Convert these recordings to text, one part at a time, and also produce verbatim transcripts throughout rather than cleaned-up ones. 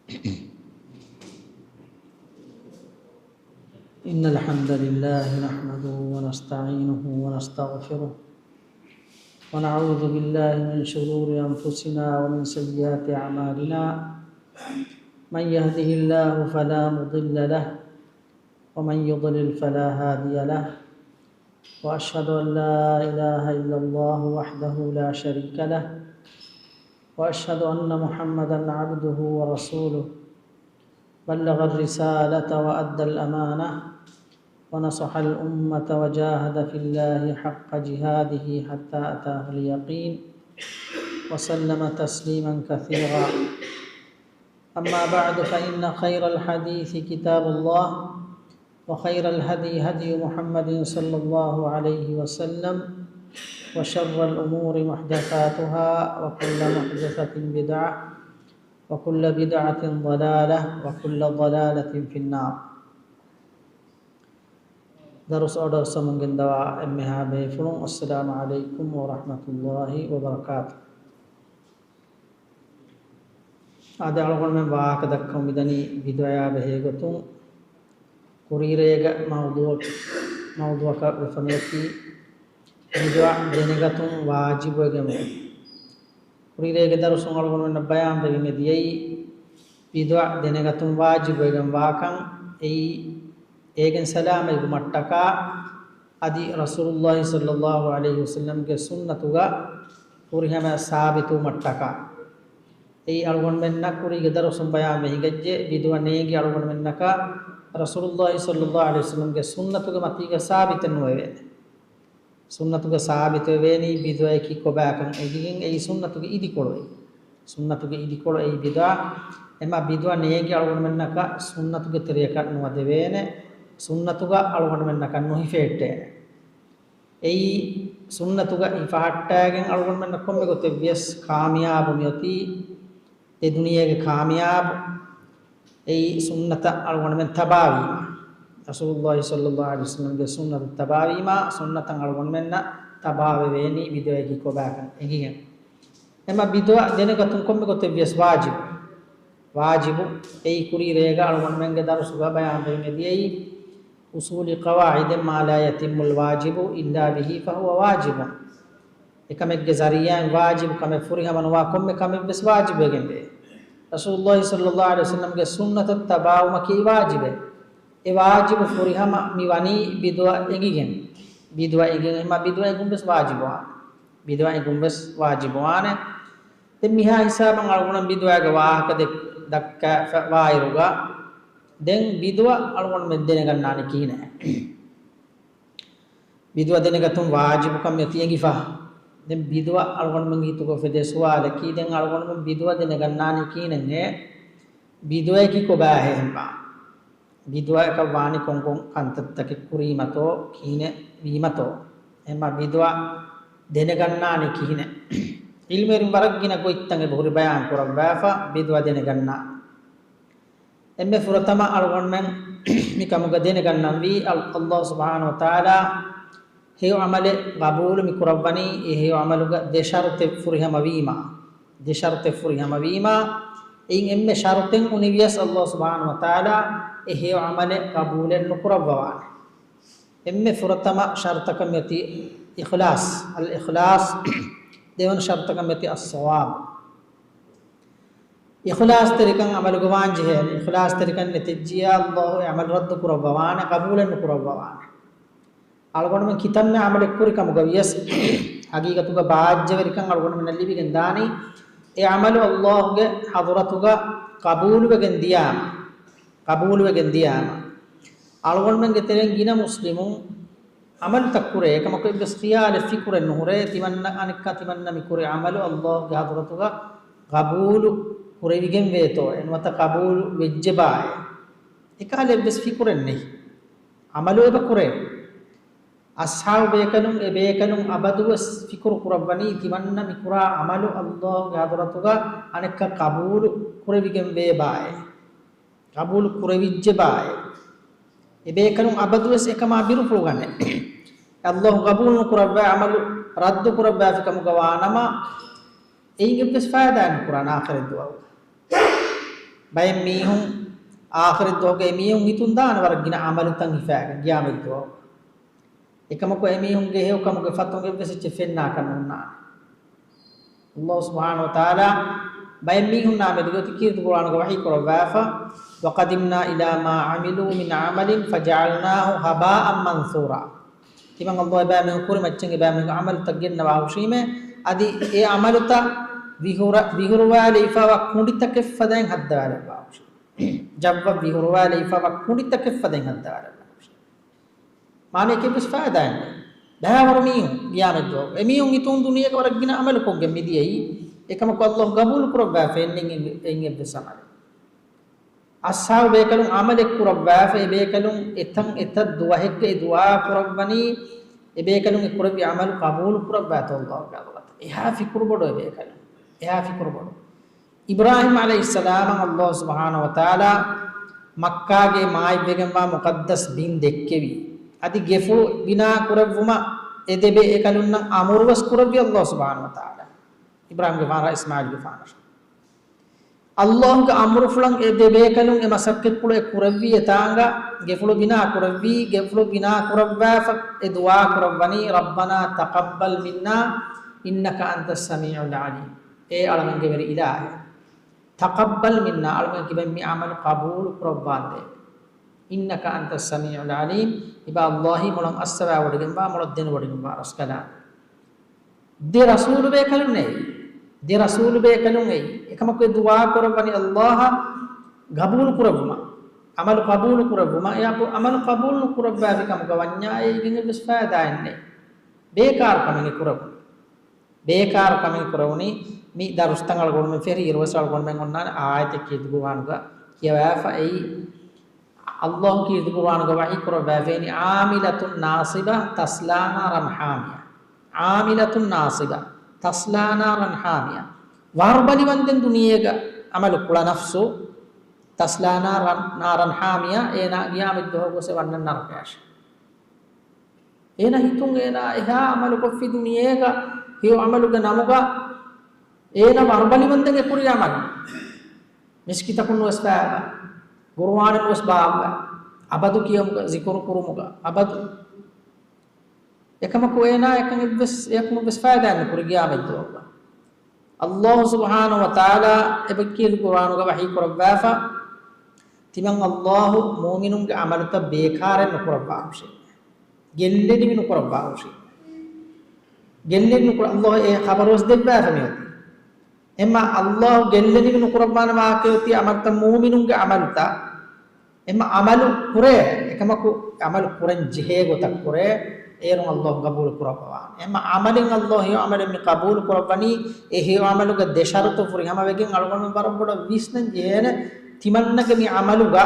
إن الحمد لله نحمده ونستعينه ونستغفره، ونعوذ بالله من شرور أنفسنا ومن سيئات أعمالنا. من يهده الله فلا مضل له، ومن يضلل فلا هادي له، وأشهد أن لا إله إلا الله وحده لا شريك له، وأشهد أن محمدا عبده ورسوله، بلغ الرسالة وأدى الأمانة، ونصح الأمة، وجاهد في الله حق جهاده حتى أتاه اليقين، وسلم تسليما كثيرا. أما بعد، فإن خير الحديث كتاب الله، وخير الهدي هدي محمد صلى الله عليه وسلم، وشر الأمور محدثاتها، وكل محدثة بدعة، وكل بدعة ضلالة، وكل ضلالة في النار. ދަރުސް އޮޑޯ ސަމުންގެންދަވާ އެންމެހާ ބޭފުޅުން، އައްސަލާމު ޢަލައިކުމް ވަރަޙްމަތުﷲ ވަބަރަކާތު. އާދެ، އަޅުގަނޑުމެން ވާހަކަ ދައްކަމުން މިދަނީ ބިދުޢަޔާ ބެހޭ ގޮތުން. ކުރީރޭގަ މައުޟޫޢަކަށް، މައުޟޫޢަކަށް ވެފަ މިއޮތީ ބިދުޢަ ދެނެގަތުން ވާޖިބުވެގެން ވޭ. ކުރީރޭގެ ދަރުސުން އަޅުގަނޑުމެންނަށް ބަޔާންވެގެން އެދިޔައީ، ބިދުޢަ ދެނެގަތުން ވާޖިބުވެގެން ވާކަން. އެއީ، އޭގެން ސަލާމަތްވުމަށްޓަކާ، އަދި ރަސޫލުﷲ ޞައްލަﷲ ޢަލައިހި ވަސައްލަމްގެ ސުންނަތުގަ ފުރިހަމަ ސާބިތުވުމަށްޓަކާ. އެއީ އަޅުގަނޑުމެންނަށް ކުރީގެ ދަރުސުން ބަޔާންވެ ހިނގައްޖެ، ބިދުޢަ ނޭނގި އަޅުގަނޑުމެންނަކަށް ރަސޫލުﷲ ޞައްލަﷲ ޢަލައިހި ވަސައްލަމްގެ ސުންނަތުގެ މަތީގަ ސާބިތެއް ނުވެވޭނެ. ސުންނަތުގަ ސާބިތުވެވޭނީ ބިދުޢައަކީ ކޮބާކަން އެނގިގެން. އެއީ ސުންނަތުގެ އިދިކޮޅު. އެއީ ސުންނަތުގެ އިދިކޮޅު އެއީ ބިދުޢަ. އެމަ ބިދުޢަ ނޭނގި އަޅުގަނޑުމެންނަކަށް ސުންނަތުގެ ތެރެއަކަށް ނުވަދެވޭނެ. ސުންނަތުގަ އަޅުގަނޑުމެންނަކަށް ނުހިފެހެއްޓޭނެ. އެއީ ސުންނަތުގަ ހިފަހައްޓާގެން އަޅުގަނޑުމެންނަށް ކޮންމެ ގޮތެއްވިޔަސް ކާމިޔާބު މިއޮތީ އެ ދުނިޔޭގެ ކާމިޔާބު. އެއީ ސުންނަތަށް އަޅުގަނޑުމެން ތަބާވީމަ. ރަސޫލުﷲ ޞައްލަﷲ ޢަލައިހި ވަސައްލަމްގެ ސުންނަތަށް ތަބާވީމަ، ސުންނަތަށް އަޅުގަނޑުމެންނަށް ތަބާވެވޭނީ ބިދުޢައަކީ ކޮބާކަން އެނގިގެން. އެމަ ބިދުޢަ ދެނެގަތުން ކޮންމެ ގޮތެއްވިޔަސް ވާޖިބު. ވާޖިބު. އެއީ ކުރީ ރޭގަ އަޅުގަނޑުމެންގެ ދަރުސުގަ ބަޔާންވެގެން އެދިޔައީ، އުޞޫލީ ޤަވާޢިދެއް، "ما لا يتم الواجب إلا به فهو واجب." އެކަމެއްގެ ޒަރީޢާއިން ވާޖިބު ކަމެއް ފުރިހަމަ ނުވާ ކޮންމެ ކަމެއްވެސް ވާޖިބުވެގެންވޭ. ރަސޫލުﷲ ޞައްލަﷲ ޢަލައިހި ވަސައްލަމްގެ ސުންނަތަށް ތަބާވުމަކީ ވާޖިބެއް. އެ ވާޖިބު ފުރިހަމަ މިވަނީ ބިދުޢަ އެނގިގެން. ބިދުޢަ އެނގިގެން، އެމަ ބިދުޢަ އެނގުންވެސް ވާޖިބުވާނެ. ބިދުޢަ އެނގުންވެސް ވާޖިބުވާނެ. ދެން މިހާ ހިސާބަށް އަޅުގަނޑު ބިދުޢާގެ ވާހަކަ ދެ-، ދައްކާފަ ވާއިރުގަ، ދެން ބިދުޢަ އަޅުގަނޑުމެން ދެނެގަންނާނީ ކިހިނެއް؟ ބިދުޢަ ދެނެގަތުން ވާޖިބުކަން މިއޮތީ އެނގިފަ. ދެން ބިދުޢަ އަޅުގަނޑުމެންގެ ހިތުގަ އުފެދޭ ސުވާލަކީ، ދެން އަޅުގަނޑުމެން ބިދުޢަ ދެނެގަންނާނީ ކިހިނެއްހޭ؟ ބިދުޢައަކީ ކޮބާހޭ ހެންބާ؟ ބިދުޢައަކަށް ވާނީ ކޮންކޮން ކަންތައްތަކެއް ކުރީމަތޯ، ކިހިނެއް ވީމަތޯ؟ އެމަ ބިދުޢަ ދެނެގަންނާނީ ކިހިނެއް؟ ޢިލްމުވެރިން ވަރަށް ގިނަ ގޮތްތައް އެބަހުރި ބަޔާން ކުރައްވާފަ ބިދުޢަ ދެނެގަންނަ. އެންމެ ފުރަތަމަ އަޅުގަނޑުމެން މިކަމުގަ ދެނެގަންނަންވީ، އަލް-، އަލްލާހު ސުބްޙާނަހު ވަތަޢާލާ ހެޔޮ ޢަމަލެއް ޤަބޫލު މި ކުރައްވަނީ، އެ ހެޔޮ ޢަމަލުގަ ދެ ޝަރުޠެއް ފުރިހަމަވީމާ، ދެ ޝަރުޠެއް ފުރިހަމަވީމާ، އެއިން އެންމެ ޝަރުޠެއް އުނިވިޔަސް އަލްލާހު ސުބްޙާނަހު ވަތަޢާލާ އެ ހެޔޮ ޢަމަލެއް ޤަބޫލެއް ނުކުރައްވަވާނެ. އެންމެ ފުރަތަމަ ޝަރުޠަކަށް މިއޮތީ އިޚްލާޞް، އަލް އިޚްލާޞް. ދެވަނަ ޝަރުޠަކަށް މިއޮތީ އައްޞަވާބު. އިޚްލާޞްތެރިކަން ޢަމަލުގަ ވާންޖެހޭނެ. އިޚްލާޞްތެރިކަން ނެތެއްޖިޔާ، އަލްލާހު އެ ޢަމަލު ރައްދު ކުރައްވަވާނެ، ޤަބޫލެއް ނުކުރައްވަވާނެ. އަޅުގަނޑުމެން ކިތަންމެ ޢަމަލެއް ކުރި ކަމުގަ ވިޔަސް، ޙަޤީޤަތުގަ ބާއްޖަވެރިކަން އަޅުގަނޑުމެންނަށް ލިބިގެން ދާނީ، އެ ޢަމަލު އަލްލާހުގެ ޙަޟްރަތުގަ ޤަބޫލުވެގެން ދިޔާމަ، ޤަބޫލުވެގެން ދިޔާމަ. އަޅުގަނޑުމެންގެ ތެރެއިން ގިނަ މުސްލިމުން ޢަމަލުތައް ކުރޭ، އެކަމަކު އެއްވެސް ޚިޔާލެއް ފިކުރެއް ނުހުރޭ، ތިމަންނަ އަނެއްކާ ތިމަންނަ މި ކުރި ޢަމަލު އަލްލާހުގެ ޙަޟްރަތުގަ ޤަބޫލު ކުރެވިގެން ވޭތޯ، ނުވަތަ ޤަބޫލު ވެއްޖެބާއޭ. އެކަހަލަ އެއްވެސް ފިކުރެއް ނެތް. ޢަމަލު އެބަ ކުރޭ. އަޞްޙާބު ބޭކަލުން އެ ބޭކަލުން އަބަދުވެސް ފިކުރު ކުރައްވަނީ ތިމަންނަ މި ކުރާ ޢަމަލު އަލްލާހުގެ ޙަޟްރަތުގަ އަނެއްކާ ޤަބޫލު ކުރެވިގެން ވޭބާއޭ. ޤަބޫލު ކުރެވިއްޖެބާއޭ. އެ ބޭކަލުން އަބަދުވެސް އެކަމާ ބިރުފުޅުގަނެ. އަލްލާހު ޤަބޫލު ނުކުރައްވާ ޢަމަލު ރައްދު ކުރައްވާފި ކަމުގަ ވާނަމަ، އެއިން އެއްވެސް ފައިދާއެއް ނުކުރާނެ އާޚިރަތް ދުވަހު. ބައެއް މީހުން އާޚިރަތް ދުވަހުގަ އެމީހުން ހިތުން ދާނެ ވަރަށް ގިނަ އަމަލުތައް ހިފާގެން ގިޔާމަތް ދުވަހު. އެކަމަކު އެމީހުންގެ ހެޔޮކަމުގެ ފަތުން އެއްވެސް އެއްޗެއް ފެންނާކަށް ނޯންނާނެ. ﷲ ސުބްޙާނަހޫ ވަތަޢާލާ ބައެއް މީހުންނާ މެދުގައި ކީރިތި ޤުރުއާނުގަ ވަޙީ ކުރައްވާފަ، وَقَدِمْنَا إِلَىٰ مَا عَمِلُوا مِنْ عَمَلٍ فَجَعَلْنَاهُ هَبَاءً مَنْثُورًا. ތިމަން ﷲ އެބައިމީހުން ކުރިމައްޗަށް އެބައިމީހުން ޢަމަލުތައް ގެންނަވާ ހުށީމޭ، އަދި އެ ޢަމަލުތައް ވިހުރަ-، ވިހުރުވާލެވިފައިވާ ކުނޑިތަކެއް ފަދައިން ހައްދަވާލެއްވާ ހުށީ. ޖައްވަށް ވިހުރުވާލެވިފައިވާ ކުނޑިތަކެއް ފަދައިން ހައްދަވާލެއްވާ ހުށީ. މާނައަކަށްވެސް ފައިދާއެއް ނެތް. ބައިވަރު މީހުން ގިޔާމަތްދުވަހު. އެމީހުން ހިތުން ދުނިޔޭގަ ވަރަށް ގިނަ ޢަމަލުކޮށްގެން މިދިޔައީ. އެކަމަކު ﷲ ޤަބޫލު ކުރައްވާފައެއް ނެތް އެއިން އެއްވެސް ޢަމަލެއް. އަޞްޙާބު ބޭކަލުން ޢަމަލެއް ކުރައްވާފަ، އެ ބޭކަލުން އެތަން އެތައް ދުވަހެއްގައި ދުޢާ ކުރައްވަނީ، އެ ބޭކަލުން އެ ކުރެއްވި ޢަމަލު ޤަބޫލު ކުރައްވާތޯ ﷲ ގެ ޙަޟްރަތަށް. އެހާ ފިކުރުބޮޑު އެ ބޭކަލުން. އެހާ ފިކުރުބޮޑު. އިބްރާހީމް ޢަލައިހިއްސަލާމަށް ﷲ ސުބްޙާނަހޫ ވަތަޢާލާ މައްކާގެ މާތްވެގެންވާ މުޤައްދަސް ބިން ދެއްކެވި. އަދި ގެފުޅު ބިނާ ކުރެއްވުމަށް އެ ދެބޭކަލުންނަށް އަމުރުވެސް ކުރެއްވި ﷲ ސުބްޙާނަހޫ ވަތަޢާލާ. އިބްރާހީމްގެފާނަށާ އިސްމާޢީލްގެފާނަށާ. ﷲގެ އަމުރުފުޅަށް އެ ދެބޭކަލުން އެ މަސައްކަތްޕުޅު އެ ކުރެއްވީ އެތާނގަ ގެފުޅު ބިނާ ކުރެއްވީ، ގެފުޅު ބިނާ ކުރައްވާފަ އެ ދުޢާ ކުރައްވަނީ، رَبَّنَا تَقَبَّلْ مِنَّا إِنَّكَ أَنْتَ السَّمِيعُ الْعَلِيمُ. އޭ އަޅަމެންގެ ވެރި އިލާހޭ، تَقَبَّلْ مِنَّا، އަޅަމެން ކިބެން މި ޢަމަލު ޤަބޫލު ކުރައްވާނދޭ. إِنَّكَ أَنْتَ السَّمِيعُ الْعَلِيمُ، އިބާ ﷲ އީ މޮޅަށް އައްސަވާވޮޑިގެންވާ، މޮޅަށް ދެނެވޮޑިގެންވާ ރަސްކަލާނގެ. ދެ ރަސޫލު ބޭކަލުން އެއީ. ދެ ރަސޫލު ބޭކަލުން އެއީ. އެކަމަކު އެ ދުޢާ ކުރައްވަނީ ﷲ އަށް ޤަބޫލު ކުރެއްވުމަށް. ޢަމަލު ޤަބޫލު ކުރެއްވުމަށް. އެއާ ޢަމަލު ޤަބޫލު ނުކުރައްވާފި ކަމުގަ ވަންޏާ އެއިގެން އެއްވެސް ފައިދާއެއް ނެތް. ބޭކާރު ކަމެއް ކުރެވުނީ. ބޭކާރު ކަމެއް ކުރެވުނީ. މި ދަރުސްތައް އަޅުގަނޑުމެން ފެށި އިރުވެސް އަޅުގަނޑުމެން އޮންނާނެ އާޔަތެއް ކީރިތި ޤުރުއާނުގަ ކިޔަވާފަ އެއީ. ﷲ ކީރިތި ޤުރުއާނުގަ ވަޙީ ކުރައްވާފައިނީ، عَامِلَةٌ نَاصِبَةٌ تَصْلَىٰ نَارًا حَامِيَةً. عَامِلَةٌ نَاصِبَةٌ تَصْلَىٰ نَارًا حَامِيَةً. ވަރުބަލިވަންދެން ދުނިޔޭގަ ޢަމަލު ކުޅަ ނަފްސު، تَصْلَىٰ نَارًا، نَارًا حَامِيَةً، އޭނާ ޤިޔާމަތްދުވަހު ގޮސް އެ ވަންނަން ނަރަކަޔަށް. އޭނަ ހިތުން އޭނާ އެހާ ޢަމަލުކޮށްފި ދުނިޔޭގަ ހެޔޮ ޢަމަލުގެ ނަމުގަ އޭނަ ވަރުބަލިވަންދެން އެ ކުރި ޢަމަލު. މިސްކިތަކުން ނުވެސް ބާއްވާ، ޤުރުއާނެއް ނުވެސް ބާއްވާ، އަބަދު ކިޔުމުގަ، ޒިކުރު ކުރުމުގަ، އަބަދު. އެކަމަކު އޭނާ އެކަން އެއްވެސް، އެއަކުން ވެސް ފައިދާއެއް ނުކުރި ޤިޔާމަތްދުވަހުގަ. ﷲ ސުބްޙާނަހޫ ވަތަޢާލާ އެބަ ކީރިތި ޤުރުއާނުގަ ވަޙީ ކުރައްވާފަ، ތިމަން ﷲ މުއުމިނުންގެ ޢަމަލުތައް ބޭކާރެއް ނުކުރައްވާ ހުށީ. ގެއްލެނިވި ނުކުރައްވާ ހުށީ. ގެއްލެނިވި ނުކުރަ، ﷲ އެ ޚަބަރުވެސް ދެއްވާފަ މިއޮތީ. އެމަ ﷲ ގެއްލެނިވި ނުކުރައްވާނެ ވާހަކައޮތީ ޢަމަލުތައް މުއުމިނުންގެ ޢަމަލުތައް. އެމަ ޢަމަލު ކުރޭ، އެކަމަކު ޢަމަލު ކުރަން ޖެހޭ ގޮތަށް ކުރޭ، އޭރުން ﷲ ޤަބޫލު ކުރައްވަވާނެ. އެމަ ޢަމަލެއް ﷲ ހެޔޮ ޢަމަލެއް މި ޤަބޫލު ކުރައްވަނީ، އެ ހެޔޮ ޢަމަލުގެ ދެ ޝަރުޠު ފުރިހަމަވެގެން އަޅުގަނޑު ވަރަށް ބޮޑަށް ވިސްނަން ޖެހޭނެ، ތިމަންނަގެ މި ޢަމަލުގަ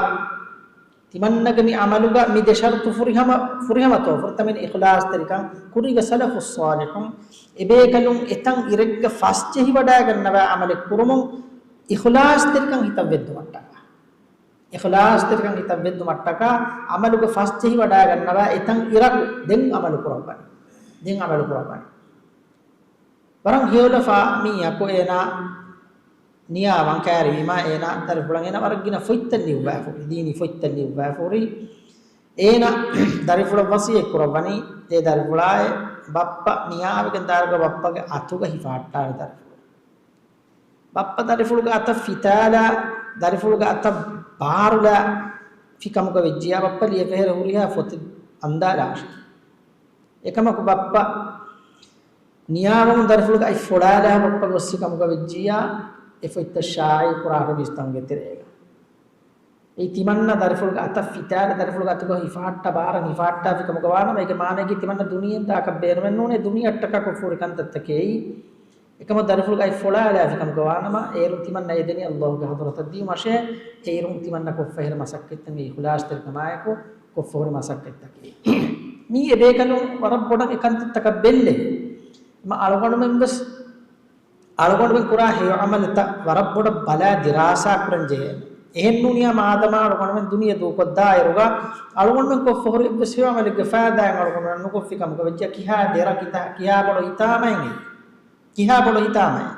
ތިމަންނަގެ މި ޢަމަލުގަ މި ދެ ޝަރުޠު ފުރިހަމަ، ފުރިހަމަތޯ؟ ފުރަތަމަ އިޚްލާޞްތެރިކަން. ކުރީގެ ސަލަފުއްޞާލިޙުން އެބޭކަލުން އެތަން އިރެއްގަ ފަސްޖެހިވަޑައިގަންނަވާ ޢަމަލެއް ކުރުމުން އިޚްލާޞްތެރިކަން ހިތަށް ވެއްދުމަށްޓަކާ. އިޚްލާޞްތެރިކަން ހިތަށް ވެއްދުމަށްޓަކާ ޢަމަލުގަ ފަސްޖެހިވަޑައިގަންނަވާ އެތަން އިރަކު ދެން ޢަމަލު ކުރައްވަނީ. ދެން ޢަމަލު ކުރައްވަނީ. ވަރަށް ހެޔޮލަފާ މީހަކު އޭނާ ނިޔާވާން ކައިރިވީމާ، އޭނާ ދަރިފުޅަށް އޭނާ ވަރަށް ގިނަ ފޮތްތައް ލިޔުއްވާފަ ހުރި، ދީނީ ފޮތްތައް ލިޔުއްވާފަ ހުރި. އޭނާ ދަރިފުޅަށް ވަޞިއްޔަތް ކުރައްވަނީ، އޭ ދަރިފުޅާއޭ، ބައްޕަ ނިޔާވެގެން ދާއިރުގަ ބައްޕަގެ އަތުގަ ހިފަހައްޓާލި ދަރިފުޅު. ބައްޕަ ދަރިފުޅުގެ އަތަށް ފިތާލާ، ދަރިފުޅުގެ އަތަށް ބާރުލާ ފިކަމުގަ ވެއްޖިޔާ، ބައްޕަ ލިޔެފަހެރަ ހުރިހާ ފޮތެއް އަންދާލާށޭ. އެކަމަކު ބައްޕަ ނިޔާވަމުން ދަރިފުޅުގެ އަތް ފޮޅާލާ ބައްޕަ ގޮއްސި ކަމުގަ ވެއްޖިއްޔާ، އެ ފޮތްތައް ޝާއިޢު ކުރާ އަރަބިސްތަންގެ ތެރޭގަ. އެ ތިމަންނަ ދަރިފުޅުގެ އަތަށް ފިތާލި، ދަރިފުޅުގެ އަތުގަ ހިފަހައްޓާ، ބާރަށް ހިފަހައްޓާފި ކަމުގަ ވާނަމަ، އޭގެ މާނައަކީ ތިމަންނަ ދުނިޔެއިން ދާކަށް ބޭނުމެއް ނޫނޭ، ދުނިޔެއަށްޓަކާ ކޮށްފަ ހުރި ކަންތައްތަކެއް. އެކަމަކު ދަރިފުޅުގެ އަތް ފޮޅާލާފި ކަމުގަ ވާނަމަ، އޭރުން ތިމަންނަ އެދެނީ ﷲގެ ޙަޟްރަތަށް ދިޔުމަށޭ، އޭރުން ތިމަންނަ ކޮށްފަ ހުރި މަސައްކަތްތައް އިޚްލާޞްތެރިކަމާއެކު ކޮށްފަ ހުރި މަސައްކަތްތަކެއް. މީ އެބޭކަލުން ވަރަށް ބޮޑަށް އެ ކަންތައްތަކަށް ބެއްލެވި. މަ އަޅުގަނޑުމެން ވެސް، އަޅުގަނޑުމެން ކުރާ ހެޔޮ ޢަމަލުތައް ވަރަށް ބޮޑަށް ބަލާ ދިރާސާ ކުރަން ޖެހޭނެ. އެހެން ނޫނިއްޔާ މާދަމާ އަޅުގަނޑުމެން ދުނިޔެ ދޫކޮށްދާ އިރުގަ، އަޅުގަނޑުމެން ކޮށްފަ ހުރި އެއްވެސް ހެޔޮ ޢަމަލެއްގެ ފައިދާއެއް އަޅުގަނޑުމެން ނުކޮށްފި ކަމުގަ ވެއްޖެ، ކިހާ ދެރަ ކިތާ، ކިހާ ބޮޑު ހިތާމައެއް އެއީ. ކިހާ ބޮޑު ހިތާމައެއް.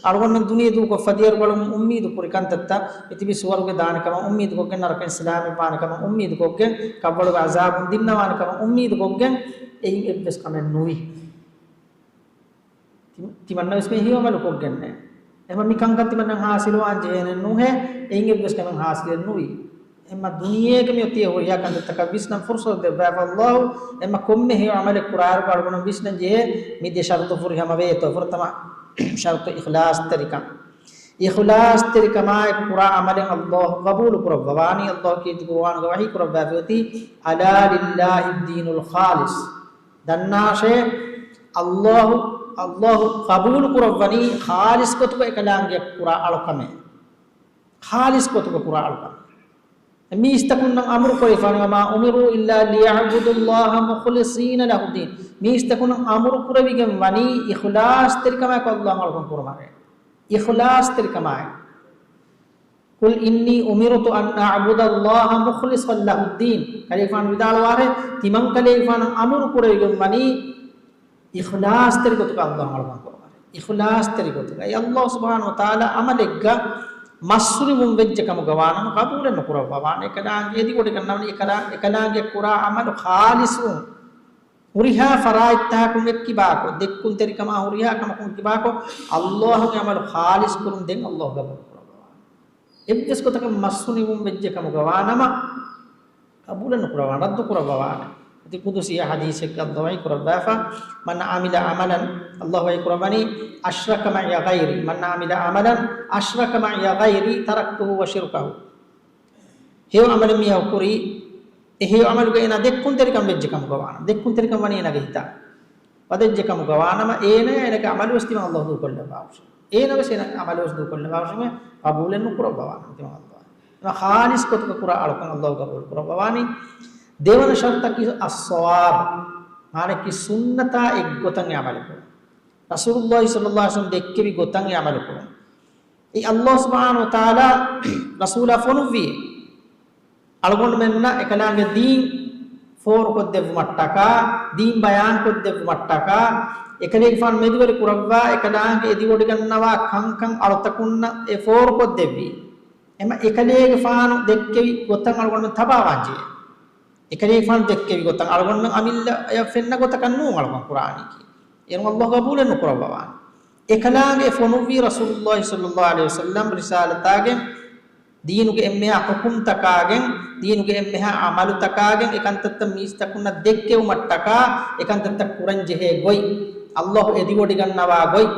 އަޅުގަނޑުމެން ދުނިޔެ ދޫކޮށްފަ ދިޔައިރު އަޅުގަނޑު އުއްމީދު ކުރި ކަންތައްތައް، މިތިބީ ސުވަރުގެ ދާނެ ކަމަށް އުއްމީދުކޮށްގެން، ނަރަކައިން ސަލާމަތްވާނެ ކަމަށް އުއްމީދުކޮށްގެން، ކަށްވަޅުގެ ޢަޒާބުން ދިންނަވާނެ ކަމަށް އުއްމީދުކޮށްގެން، އެއިން އެއްވެސް ކަމެއް ނުވި. ތި-، ތިމަންނަވެސް މި ހެޔޮ ޢަމަލު ކޮށްގެންނޭ. އެހެންވީމަ މި ކަންކަން ތިމަންނަ ޙާޞިލުވާން ޖެހޭނެއް ނުހޭ، އެއިން އެއްވެސް ކަމެއް ޙާޞިލެއް ނުވި. އެހެންވީމަ ދުނިޔޭގަ މި އޮތީ ހުރިހާ ކަންތައްތަކަށް ވިސްނަން ފުރުޞަތު ދެއްވާފަ ﷲ. އެހެންވީމަ ކޮންމެ ހެޔޮ ޢަމަލެއް ކުރާއިރު އަޅުގަނޑު ވިސްނަން ޖެހޭ މި ދެ ޝަރުޠު ފުރިހަމަވޭތޯ. ފުރަތަމަ ޝަރުޠު އިޚްލާޞްތެރިކަން. އިޚްލާޞްތެރިކަމާއެކު ކުރާ ޢަމަލެއް ﷲ ޤަބޫލު ކުރައްވަވާނީ. ﷲ ކީރިތި ޤުރުއާނުގަ ވަޙީ ކުރައްވާފައި އޮތީ، "ألا لله الدين الخالص." ދަންނާށޭ، ﷲ، ﷲ ޤަބޫލު ކުރައްވަނީ ޚާލިޞް ގޮތުގަ އެކަލާނގެ ކުރާ އަޅުކަމެއް. ޚާލިޞް ގޮތުގަ ކުރާ އަޅުކަމެއް. މީސްތަކުންނަށް އަމުރު ކުރެވިފާނެ، "وما أمروا إلا ليعبدوا الله مخلصين له الدين." މީސްތަކުންނަށް އަމުރު ކުރެވިގެން ވަނީ އިޚްލާޞްތެރިކަމާއެކު ﷲ އަޅުކަން ކުރުމާއެކު. އިޚްލާޞްތެރިކަމާއެކު. "قل إني أمرت أن أعبد الله مخلصا له الدين." ކަލޭގެފާނު ވިދާޅުވާށޭ، ތިމަން ކަލޭގެފާނަށް އަމުރު ކުރެވިގެން ވަނީ އިޚްލާޞްތެރި ގޮތުގަ ﷲ އަޅުކަން ކުރުމަށް. އިޚްލާޞްތެރި ގޮތުގަ. އެ ﷲ ސުބްޙާނަހޫ ވަތަޢާލާ ޢަމަލެއްގަ މަސްހުރިވުން ވެއްޖެ ކަމުގަ ވާނަމަ، ޤަބޫލެއް ނުކުރައްވަވާނެ. އެކަލާނގެ އެދިވޮޑިގަންނަވަނީ އެކަލާ-، އެކަލާނގެ ކުރާ ޢަމަލު ޚާލިޞުވުން. ހުރިހާ ފަރާތްތަކުން އެއްކިބާކޮށް، ދެއްކުންތެރިކަމާ ހުރިހާ ކަމަކުން އެއްކިބާކޮށް، ﷲ ގެ ޢަމަލު ޚާލިޞް ކުރުން ދެން ﷲ ޤަބޫލު ކުރައްވަވާނެ. އެއްވެސް ގޮތަކަށް މަސްހުރިވުން ވެއްޖެ ކަމުގަ ވާނަމަ، ޤަބޫލެއް ނުކުރައްވާނެ، ރައްދު ކުރައްވަވާނެ. އަދި ޤުދުސީ ޙަދީޘެއްގަ ﷲ ވަޙީ ކުރައްވާފަ، "من عمل عملا"، ﷲ ވަޙީ ކުރައްވަނީ، "أشرك معي غيري، من عمل عملا أشرك معي غيري تركته وشركه." ހެޔޮ ޢަމަލެއް މީހަކު ކުރީ، އެ ހެޔޮ ޢަމަލުގަ އޭނާ ދެއްކުންތެރިކަން ވެއްޖެ ކަމުގަ ވާނަމަ، ދެއްކުންތެރިކަން ވަނީ އޭނާގެ ހިތަށް ވަދެއްޖެ ކަމުގަ ވާނަމަ، އޭނާ އޭނާގެ ޢަމަލުވެސް ތިމަން ﷲ ދޫކޮށްލައްވާށޭ. އޭނާވެސް އޭނާގެ ޢަމަލުވެސް ދޫކޮށްލައްވާށޭ، ޤަބޫލެއް ނުކުރައްވަވާނަމަ ތިމަން ﷲ. އެމަ ޚާލިޞް ގޮތުގަ ކުރާ އަޅުކަން ﷲ ޤަބޫލު ކުރައްވަވާނީ. ދެވަނަ ޝަރުޠަކީ އައްޞަވާބު، މާނައަކީ ސުންނަތާ އެއްގޮތަށް އެ ޢަމަލު ކުރުން. ރަސޫލުﷲ ޞައްލަﷲ ޢަލައިހި ވަސައްލަމަ ދެއްކެވި ގޮތަށް އެ ޢަމަލު ކުރުން. އެ ﷲ ސުބްޙާނަހޫ ވަތަޢާލާ ރަސޫލާ ފޮނުއްވިއޭ. އަޅުގަނޑުމެންނަށް އެކަލާނގެ ދީން ފޯރުކޮށްދެއްވުމަށްޓަކާ، ދީން ބަޔާންކޮށްދެއްވުމަށްޓަކާ، އެކަލޭގެފާނު މެދުވެރި ކުރައްވާ، އެކަލާނގެ އެދިވޮޑިގަންނަވާ ކަންކަން އަޅުތަކުންނަށް އެ ފޯރުކޮށްދެއްވީ. އެމަ އެކަލޭގެފާނު ދެއްކެވި ގޮތަށް އަޅުގަނޑުމެން ތަބާވާންޖެހޭ. އެކަލޭގެފާނު ދެއްކެވި ގޮތަށް އަޅުގަނޑުމެން އަމިއްލަޔަށް ފެންނަ ގޮތަކަށް ނޫން އަޅުގަނޑު ކުރާނީކީ. އޭރު ﷲ ޤަބޫލެއް ނުކުރައްވަވާނެ. އެކަލާނގެ ފޮނުއްވީ ރަސޫލުﷲ ޞައްލަﷲ ޢަލައިހި ވަސައްލަމް ރިސާލަތާގެން ދީނުގެ އެންމެހާ ޙުކުމްތަކާގެން، ދީނުގެ އެންމެހާ ޢަމަލުތަކާގެން އެކަންތައްތައް މީސްތަކުންނަށް ދެއްކެވުމަށްޓަކާ، އެކަންތައްތައް ކުރަންޖެހޭ ގޮތް، ﷲ އެދިވޮޑިގަންނަވާ ގޮތް،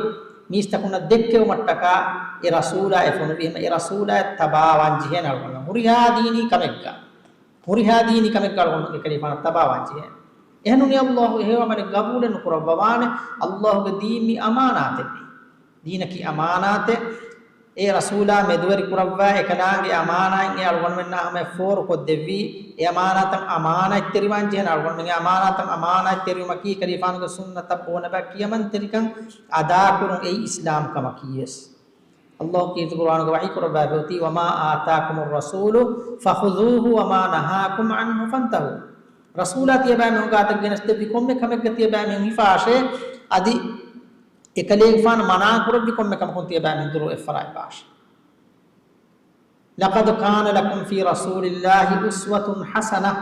މީސްތަކުންނަށް ދެއްކެވުމަށްޓަކާ އެ ރަސޫލާ އެ ފޮނުއްވީ. އެ ރަސޫލާއަށް ތަބާވާން ޖެހޭނެ އަޅުގަނޑު. ހުރިހާ ދީނީ ކަމެއްގަ، ހުރިހާ ދީނީ ކަމެއްގަ އަޅުގަނޑު އެކަލޭގެފާނަށް ތަބާވާން ޖެހޭނެ. އެހެންނޫނީ ﷲ އެ ހެޔޮ ޢަމަލެއް ޤަބޫލެއް ނުކުރައްވަވާނެ. ﷲ ގެ ދީން މީ އަމާނާތެއް މީ. ދީނަކީ އަމާނާތެއް. އެ ރަސޫލާ މެދުވެރި ކުރައްވާ އެކަލާނގެ އަމާނާތް އެ އަޅުގަނޑުމެންނާ ހަމަޔަށް ފޯރުކޮށްދެއްވީ. އެ އަމާނާތަށް އަމާނާތްތެރިވާން ޖެހޭނެ އަޅުގަނޑުމެން. އެ އަމާނާތަށް އަމާނާތްތެރިވުމަކީ ކަލޭގެފާނުގެ ސުންނަތަށް ބޯނަބަ ކިޔަމަންތެރިކަން އަދާކުރުން. އެއީ އިސްލާމް ކަމަކީވެސް. ﷲ ކީރިތި ޤުރުއާނުގަ ވަޙީ ކުރައްވާފައި އޮތީ، "وما آتاكم الرسول فخذوه وما نهاكم عنه فانتهوا." ރަސޫލާ ތިޔަބައިމީހުން ގާތަށް ގެނެސްދެއްވި ކޮންމެ ކަމެއްގަ ތިޔަބައިމީހުން ހިފާށޭ، އަދި އެކަލޭގެފާނު މަނާ ކުރެއްވި ކޮންމެ ކަމަކުން ތިޔަބައިމީހުން ދުރު އެއްފަރާތްވާށޭ. "لقد كان لكم في رسول الله أسوة حسنة."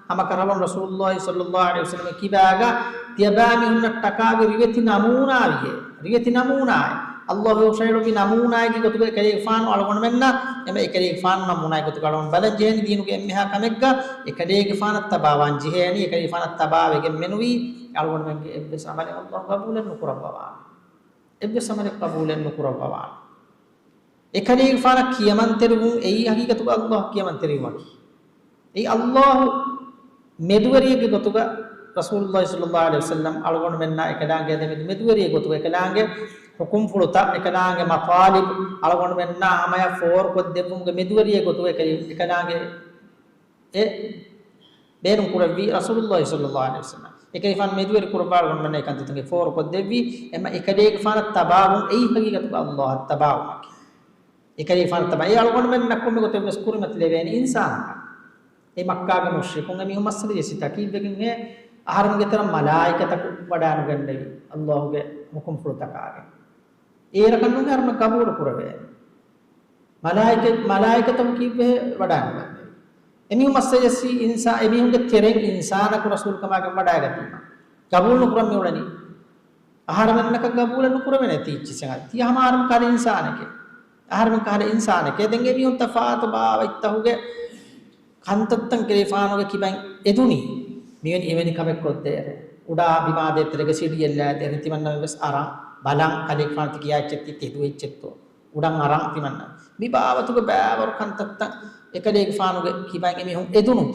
ހަމަކަށަވަރުން ރަސޫލުﷲ ޞައްލަﷲ ޢަލައިހި ވަސައްލަމަ ކިބާގަ ތިޔަބައިމީހުންނަށްޓަކާ ވި ރިވެތި ނަމޫނާވިއޭ. ރިވެތި ނަމޫނާއެއް. ﷲ ހުށަހެޅުއްވި ނަމޫނާއެއްގެ ގޮތުގަ އެކަލޭގެފާނު އަޅުގަނޑުމެންނަށް، އެމަ އެކަލޭގެފާނު ނަމޫނާއެއް ގޮތުގަ އަޅުގަނޑު ބަލަން ޖެހޭނީ ދީނުގެ އެންމެހާ ކަމެއްގަ އެކަލޭގެފާނަށް ތަބާވާން ޖެހޭނީ، އެކަލޭގެފާނަށް ތަބާވެގެން މެނުވީ އަޅުގަނޑުމެންގެ އެއްވެސް ޢަމަލެއް ﷲ ޤަބޫލެއް ނުކުރައްވަވާނެ. އެއްވެސް ޢަމަލެއް ޤަބޫލެއް ނުކުރައްވަވާނެ. އެކަލޭގެފާނަށް ކިޔަމަންތެރިވުން އެއީ ހަގީގަތުގަ ﷲ ކިޔަމަންތެރިވުމަކީ. އެއީ ﷲ މެދުވެރިއެއްގެ ގޮތުގަ ރަސޫލުﷲ ޞައްލަﷲ ޢަލައިހި ވަސައްލަމް އަޅުގަނޑުމެންނާ އެކަލާނގެ އަދި މެދު-، މެދުވެރިއެއް ގޮތުގަ އެކަލާނގެ ޙުކުމްފުޅުތައް، އެކަލާނގެ މަޠާލިބު އަޅުގަނޑުމެންނާ ހަމަޔަށް ފޯރުކޮށްދެއްވުމުގެ މެދުވެރިއެއް ގޮތުގަ އެކަލޭ-، އެކަލާނގެ އެ ބޭނުން ކުރެއްވީ ރަސޫލުﷲ ޞައްލަﷲ ޢަލައިހި ވަސައްލަމް. އެކަލޭގެފާނު މެދުވެރި ކުރައްވާ އަޅުގަނޑުމެންނަށް އެކަންތައްތަކެއް ފޯރުކޮށްދެއްވީ. އެމަ އެކަލޭގެފާނަށް ތަބާވުން އެއީ ހަގީގަތުގަ ﷲ އަށް ތަބާވުމަކީ. އެކަލޭގެފާނަށް ތަބާ އެ އަޅުގަނޑުމެންނަށް ކޮންމެ ގޮތެއްވެސް ކުރިމަތިލެވޭނެ އިންސާނަކަށް. އެ މައްކާގެ މުޝްރިކުން އެމީހުން މައްސަލަ ޖެއްސި ތަކީބެގެން އެ އަހަރެމެންގެ ތެރެއަށް މަލާއިކަތަކު ވަޑާނުގެންނެވި ﷲ ގެ ޙުކުމްފުޅުތަކާގެން. އޭރަކަށް ނޫން އަހަރުމެން ގަބޫލު ކުރެވޭ. މަލާއިކަ، މަލާއިކަތަކު ކީއްވެ ވަޑާންވަންނެވި؟ އެމީހުން މައްސަލަ ޖެއްސީ އިންސާ، އެމީހުންގެ ތެރެއިން އިންސާނަކު ރަސޫލު ކަމާގެން ވަޑާގަތީމަ. ގަބޫލު ނުކުރަން މިއުޅެނީ. އަހަރަމެންނަކަށް ގަބޫލެއް ނުކުރެވޭނެ ތީއްޗިސެން. ތީ ހަމަ އަހަރަމެން ކަހަލަ އިންސާނެކޭ. އަހަރަމެން ކަހަލަ އިންސާނެކޭ. ދެން އެމީހުން ތަފާތު ބާވަތްތަކުގެ ކަންތައްތައް ކަލޭފާނުގެ ކިބައިން އެދުނީ. މިވެނި އެވެނި ކަމެއް ކޮށްދޭ. އުޑާ ބިމާ ދޭތެރޭގަ ސިޑިއެއް ލާދޭ. ތިމަންނަމެން ވެސް އަރާ ބަލަން ކަލޭފާނު ތި ކިޔާ އެއްޗެއް ތި ތެދު އެއްޗެއްތޯ. އުޑަން އަރާ ތިމަންނަ. މި ބާވަތުގެ ބައިވަރު ކަންތައްތައް އެކަލޭގެފާނުގެ ކިބައިން އެމީހުން އެދުނު.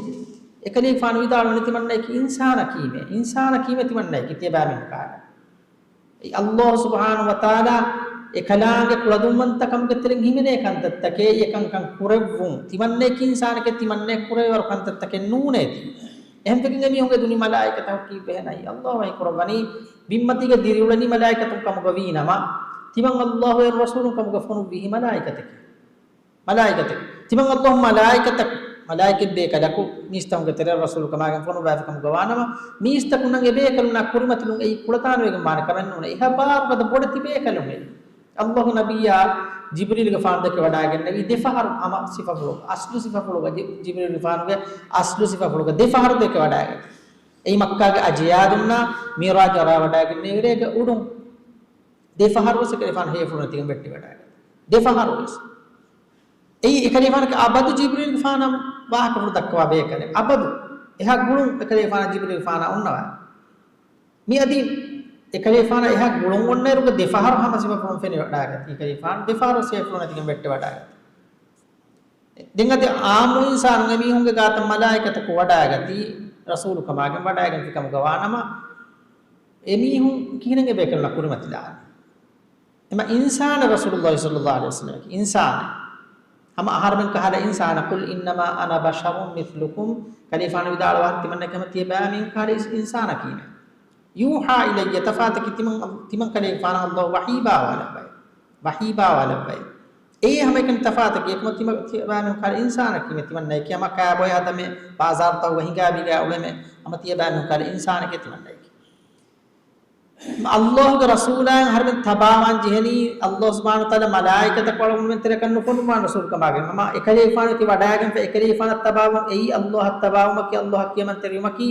އެކަލޭގެފާނު ވިދާޅުވަނީ ތިމަންނައަކީ އިންސާނަކީމޭ. އިންސާނަކީމޭ ތިމަންނައަކީ ތިޔަބައިމީހުން ކާރަ. އެއީ އައްލާހު ސުބްޙާނަހު ވަތަޢާލާ އެކަލާނގެ ކުޅަދުންވަންތަކަމުގެ ތެރެއިން ހިމެނޭ ކަންތައްތަކޭ. އެކަންކަން ކުރެއްވުން ތިމަންނައަކީ އިންސާނެކޭ، ތިމަންނައަކީ ކުރެވޭވަރު ކަންތައްތަކެއް ނޫނޭތީ. އެހެންވެގެން އެމީހުން އެދުނީ މަލާއިކަތަކަކީ ބެހެނައީ. އައްލާހު ވަޙީ ކުރައްވަނީ ބިންމަތީގަ ދިރިއުޅެނީ މަލާއިކަތުން ކަމުގަ ވީނަމަ، ތިމަން އައްލާހު އޭރު ރަސޫލުން ކަމުގަ ފޮނުއްވީ މަލާއިކަތެކޭ. މަލާއިކަތެއް. ތިމަން އައްލާހު މަލާއިކަތައް، މަލާއިކަތް ބޭކަލަކު މީސްތަކުންގެ ތެރެއަށް ރަސޫލު ކަމާގެން ފޮނުއްވާފި ކަމުގަ ވާނަމަ، މީސްތަކުންނަށް އެބޭކަލުންނާ ކުރިމަތިލުން އެއީ ކުޅަތާނަވެގެން ވާނެ ކަމެއް ނޫނޭ. އެހާ ބާރުގަދަ ބޮޑެތި ބޭކަލުން އެއީ. އައްލާހު ނަބިއްޔާ ޖިބްރީލްގެފާނު ދެކެވަޑައިގެންނެވީ ދެފަހަރު ހަމަ ސިފަފުޅުގަ، އަސްލު ސިފަފުޅުގަ، ޖި-، ޖިބްރީލްގެފާނުގެ އަސްލު ސިފަފުޅުގަ ދެފަހަރު ދެކެވަޑައިގެން. އެއީ މައްކާގެ އަޖިޔާދުންނާ މިޢުރާޖު އަރާވަޑައިގެންނެވި ރޭގެ އުޑުން. ދެފަހަރު ވެސް އެކަލޭގެފާނު ހޭފުޅު ނެތިގެން ވެއްޓިވަޑައިގަތީ. ދެފަހަރު ވެސް. އެއީ އެކަލޭގެފާނަކީ އަބަދު ޖިބްރީލްގެފާނަށް ވާހަކަފުޅު ދައްކަވާ ބޭކަލެއް. އަބަދު. އެހާ ގުޅުން އެކަލޭގެފާނާ ޖިބްރީލްގެފާނާ އޮންނަވާ. މިއަދި އެކަލޭގެފާނާ އެހާ ގުޅުން އޮންނައިރުގަ ދެފަހަރު ހަމަ ސިފަފުޅުން ފެނިވަޑައިގަތީ. އެކަލޭގެފާނު ދެފަހަރު ސިފަފުޅު ނެތިގެން ވެއްޓިވަޑައިގަތީ. ދެން އަދި އާއްމު އިންސާނުން އެމީހުންގެ ގާތަށް މަލާއިކަތަކު ވަޑައިގަތީ، ރަސޫލު ކަމާގެން ވަޑައިގެންފި ކަމުގަ ވާނަމަ، އެމީހުން ކިހިނެއް އެބޭކަލުންނާ ކުރިމަތިލާނީ؟ އެމަ އިންސާނެއް ރަސޫލުއްލާހި ޞައްލައްލާހު ޢަލައިހި ވަސައްލަމަކީ އިންސާނެއް. ހަމަ އަހަރެމެން ކަހަލަ އިންސާނަކު، "قُلْ إِنَّمَا أَنَا بَشَرٌ مِثْلُكُمْ." ކަލޭގެފާނު ވިދާޅުވާ ތިމަންނަ ކަމަ ތިޔަބައިމީހުން ކަހަލަ އިންސާނަކީމެ. "يُوحَىٰ إِلَيَّ." ތަފާތަކީ ތިމަން، ތިމަން ކަލޭގެފާނަށް އައްލާހު ވަޙީ ބާވާލައްވައި. ވަޙީ ބާވާލައްވައި. އެއީ ހަމައެކަނި ތަފާތަކީ އެކަމަ ތިމަ-، ތިޔަބައިމީހުން ކަހަލަ އިންސާނަކީމެ ތިމަންނައަކީ. ހަމަ ކާބޮއެ ހަދަމެ، ބާޒާރުތަކުގަ ހިނގާ ބިގާ އުޅެމެ، ހަމަ ތިޔަބައިމީހުން ކަހަލަ އިންސާނެކޭ ތިމަންނައަކީ. އައްލާހުގެ ރަސޫލާއިން އަހަރެމެން ތަބާވާން ޖެހެނީ، އައްލާހު ސުބްޙާނަހު ވަތަޢާލާ މަލާއިކަތަކު އަޅުގަނޑުމެން ތެރެއަކަށް ނުފޮނުއްވާނެ ރަސޫލު ކަމާގެން. ހަމަ އެކަލޭގެފާނު ތި ވަޑައިގެންފަ އެކަލޭގެފާނަށް ތަބާވުން އެއީ އައްލާހަށް ތަބާވުމަކީ، އައްލާހަށް ކިޔަމަންތެރިވުމަކީ.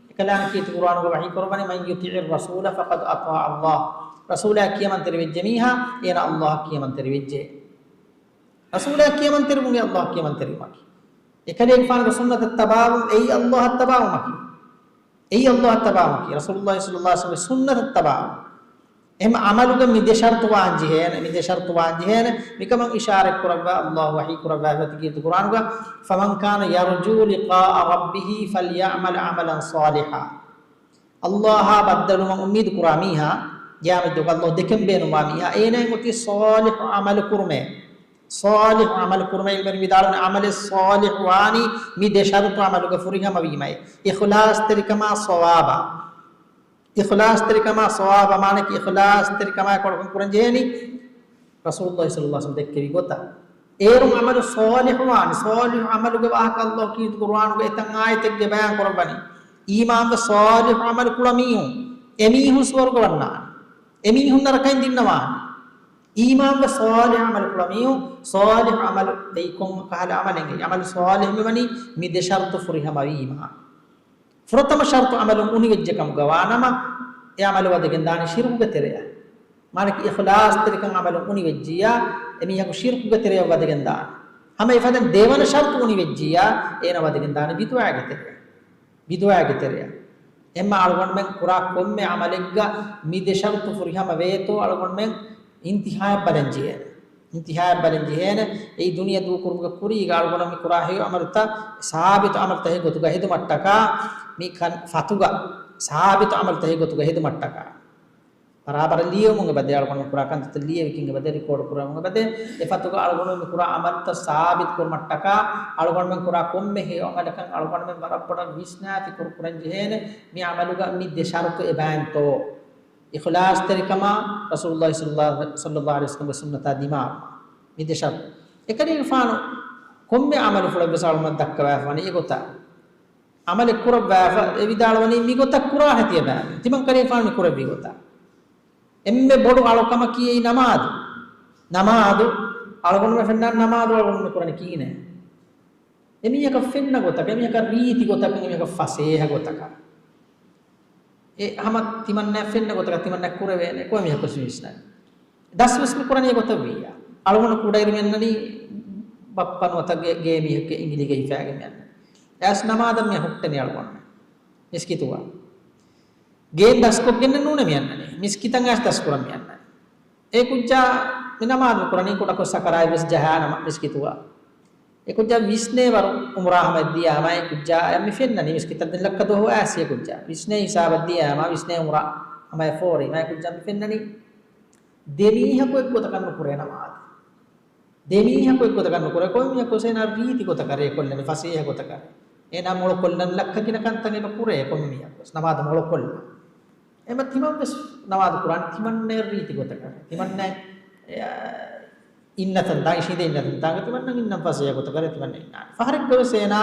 އެކަލާނގެ ކީރިތި ޤުރުއާނުގަ ވަޙީ ކުރައްވަނީ، "مَن يُطِعِ الرَّسُولَ فَقَدْ أَطَاعَ اللَّهَ." ރަސޫލާ ކިޔަމަންތެރިވެއްޖެ މީހާ، އޭނަ އައްލާހަށް ކިޔަމަންތެރިވެއްޖެ. ރަސޫލާ ކިޔަމަންތެރިވުން އެ އައްލާހަށް ކިޔަމަންތެރިވުމަކީ. އެކަލޭގެފާނުގެ ސުންނަތަށް ތަބާވުން އެއީ އައްލާހަށް ތަބާވުމަކީ. އެއީ އައްލާހަށް ތަބާވުމަކީ. ރަސޫލުއްލާހި ޞައްލައްލާހު ޢަލައިހި ވަސައްލަމަގެ ސުންނަތަށް ތަބާވުން. އެހެން ޢަމަލުގަ މި ދެ ޝަރުޠު ވާން ޖެހޭނެ، މި ދެ ޝަރުޠު ވާން ޖެހޭނެ. މިކަމަށް އިޝާރަތް ކުރައްވާ އައްލާހު ވަޙީ ކުރައްވާފަތި ކީރިތި ޤުރުއާނުގަ، "فَمَن كَانَ يَرْجُو لِقَاءَ رَبِّهِ فَلْيَعْمَلْ عَمَلًا صَالِحًا." އައްލާހާ ބައްދަލުވުމަށް އުއްމީދު ކުރާ މީހާ، ޤިޔާމަތްދުވަހު އައްލާހު ދެކެން ބޭނުންވާ މީހާ، އޭނައަށް އޮތީ ޞާލިޙު ޢަމަލު ކުރުމޭ. ޞާލިޙު ޢަމަލު ކުރުމޭ ޢިލްމުވެރިން ވިދާޅުވަނީ، ޢަމަލެއް ޞާލިޙު ވާނީ މި ދެ ޝަރުޠު ޢަމަލުގަ ފުރިހަމަވީމައޭ. އިޚްލާޞްތެރިކަމާ ޞަވާބާ. އިޚްލާޞްތެރިކަމާ ޞަވާބާ މާނައަކީ، އިޚްލާޞްތެރިކަމާއެކު އަޅުގަނޑު ކުރަން ޖެހޭނީ ރަސޫލުއްލާހި ޞައްލައްލާހު ޢަލައިހި ވަސައްލަމަ ދެއްކެވި ގޮތަށް. އޭރުން ޢަމަލު ޞާލިޙު ވާނީ. ޞާލިޙު ޢަމަލުގެ ވާހަކަ އައްލާހު ކީރިތި ޤުރުއާނުގަ އެތައް އާޔަތެއްގަ ބަޔާން ކުރައްވަނީ. އީމާންވެ ޞާލިޙު ޢަމަލު ކުޅަ މީހުން، އެމީހުން ސުވަރުގެ ވަންނާނެ. އެމީހުން ނަރަކައިން ދިންނަވާނެ. އީމާންވެ ޞާލިޙު ޢަމަލު ކުޅަ މީހުން، ޞާލިޙު ޢަމަލު އެއީ ކޮން ކަހަލަ ޢަމަލެއް؟ ޢަމަލު ޞާލިޙު މިވަނީ މި ދެ ޝަރުޠު ފުރިހަމަވީމާ. ފުރަތަމަ ޝަރުޠު ޢަމަލުން އުނިވެއްޖެ ކަމުގަ ވާނަމަ، އެ ޢަމަލު ވަދެގެން ދާނީ ޝިރުކުގެ ތެރެއަށް. މާނައަކީ އިޚްލާޞްތެރިކަން ޢަމަލުން އުނިވެއްޖިއްޔާ، އެމީހަކު ޝިރުކުގެ ތެރެއަށް ވަދެގެން ދާނެ. ހަމަ އެފަދައިން ދެވަނަ ޝަރުޠު އުނިވެއްޖިއްޔާ، އޭނަ ވަދެގެން ދާނީ ބިދުޢާގެ ތެރެއަށް. ބިދުޢާގެ ތެރެއަށް. އެހެންމަ އަޅުގަނޑުމެން ކުރާ ކޮންމެ ޢަމަލެއްގަ މި ދެ ޝަރުޠު ފުރިހަމަ ވޭތޯ، އަޅުގަނޑުމެން އިންތިހާއަށް ބަލަން ޖެހޭނެ. އިންތިހާއަށް ބަލަން ޖެހޭނެ. އެއީ ދުނިޔެ ދޫކުރުމުގެ ކުރީގަ އަޅުގަނޑު މި ކުރާ ހެޔޮ ޢަމަލުތައް ސާބިތު ޢަމަލުތަކެއް ގޮތުގަ ހެދުމަށްޓަކާ، މި ކަން ފަތުގަ ސާބިތު ޢަމަލުތަކެއް ގޮތުގަ ހެދުމަށްޓަކާ. ބަރާބަރަށް ލިޔެވުމުގެ ބަދޭ އަޅުގަނޑު ކުރާ ކަންތައްތައް ލިޔެވިކިންގެ ބަދޭ ރިކޯޑު ކުރެވުމުގެ ބަދޭ އެ ފަތުގަ އަޅުގަނޑު މި ކުރާ ޢަމަލުތައް ސާބިތު ކުރުމަށްޓަކާ އަޅުގަނޑުމެން ކުރާ ކޮންމެ ހެޔޮ ޢަމަލަކަށް އަޅުގަނޑުމެން ވަރަށް ބޮޑަށް ވިސްނާ ފިކުރު ކުރަން ޖެހޭނެ. މި ޢަމަލުގަ މި ދެ ޝަރުޠު އެބައިންތޯ؟ އިޚްލާޞްތެރިކަމާ ރަސޫލުއްލާހި ޞައްލައްލާހު ޢަލައިހި ވަސައްލަމަގެ ސުންނަތާ ދިމާވުމާ. މި ދެ ޝަރުޠު. އެކަލޭގެފާނު ކޮންމެ ޢަމަލުފުޅެއް ވެސް އަޅުގަނޑަށް ދައްކަވާފަވަނީ އެގޮތަށް. ޢަމަލެއް ކުރައްވާފަ، އެ ވިދާޅުވަނީ މިގޮތަށް ކުރާހެއް ތިޔަބައިމީހުން. ތިމަން ކަލޭގެފާނު މި ކުރެއްވި ގޮތަށް. އެންމެ ބޮޑު އަޅުކަމަކީ އެއީ ނަމާދު. ނަމާދު، އަޅުގަނޑުމެން ފެންނަ ނަމާދު އަޅުގަނޑުމެން ކުރަނީ ކިހިނެއް؟ އެމީހަކަށް ފެންނަ ގޮތަކަށް، އެމީހަކަށް ރީތި ގޮތަކަށް، އެމީހަކަށް ފަސޭހަ ގޮތަކަށް. އެ ހަމަ ތިމަންނައަށް ފެންނަ ގޮތަކަށް ތިމަންނަ ކުރެވޭނެ. ކޮންމެ މީހަކު ވިސްނާ. ދަސްވެސް މި ކުރަނީ އެގޮތަށް ވިއްޔާ. އަޅުގަނޑު ކުޑައިރު މި އަންނަނީ ބައްޕަ ނުވަތަ ގޭ، ގޭ މީހެއްގެ އިނގިލީގައި ހިފާގެން މި އަންނަނީ. އައިސް ނަމާދަށް މި ހުއްޓެނީ އަޅުގަނޑު މިސްކިތުގަ. ގޭން ދަސްކޮށްގެން ނޫނޭ މި އަންނަނީ. މިސްކިތަށް އައިސް ދަސްކުރަން މި އަންނަނީ. އެ ކުއްޖާ މި ނަމާދު ކުރަނީ ކުޑަކޮށް ސަކަރާތް ވެސް ޖަހާނަމަ މިސްކިތުގަ. އެ ކުއްޖާ ވިސްނޭ ވަރު އުމްރާ ހަމަޔަށް ދިޔާމަ އެ ކުއްޖާ އަޔަށް މި ފެންނަނީ މިސްކިތަށް ދެން ލައްކަ ދުވަހު އައިސް އެ ކުއްޖާ. ވިސްނޭ ހިސާބަށް ދިޔާމަ ވިސްނޭ އުމްރާ ހަމަޔަށް ފޯރި. މަ އެ ކުއްޖާ މި ފެންނަނީ ދެ މީހަކު އެއްގޮތަކަށް ނުކުރޭ ނަމާދު. ދެ މީހަކު އެއްގޮތަކަށް ނުކުރޭ. ކޮންމެ މީހަކު ވެސް އޭނާ ރީތި ގޮތަކަށް ރޭ ކޮށްލަނީ، ފަސޭހަ ގޮތަކަށް. އޭނާ މޮޅު ކޮށްލަން ލައްކަ ގިނަ ކަންތައް އެބަ ކުރޭ ކޮންމެ މީހަކު ވެސް ނަމާދު މޮޅު ކޮށްލަން. އެމަ ތިމަން ވެސް ނަމާދު ކުރާނީ ތިމަންނައަށް ރީތި ގޮތަކަށް. ތިމަންނަ، އެ، އިންނަ ތަންތާނގަ، ޝީދަ އިންނަ ތަންތާނގަ ތިމަންނަ އިންނަން ފަސޭހަ ގޮތަކަށް ތިމަންނަ އިންނާނެ. ފަހަރެއްގަ ވެސް އޭނާ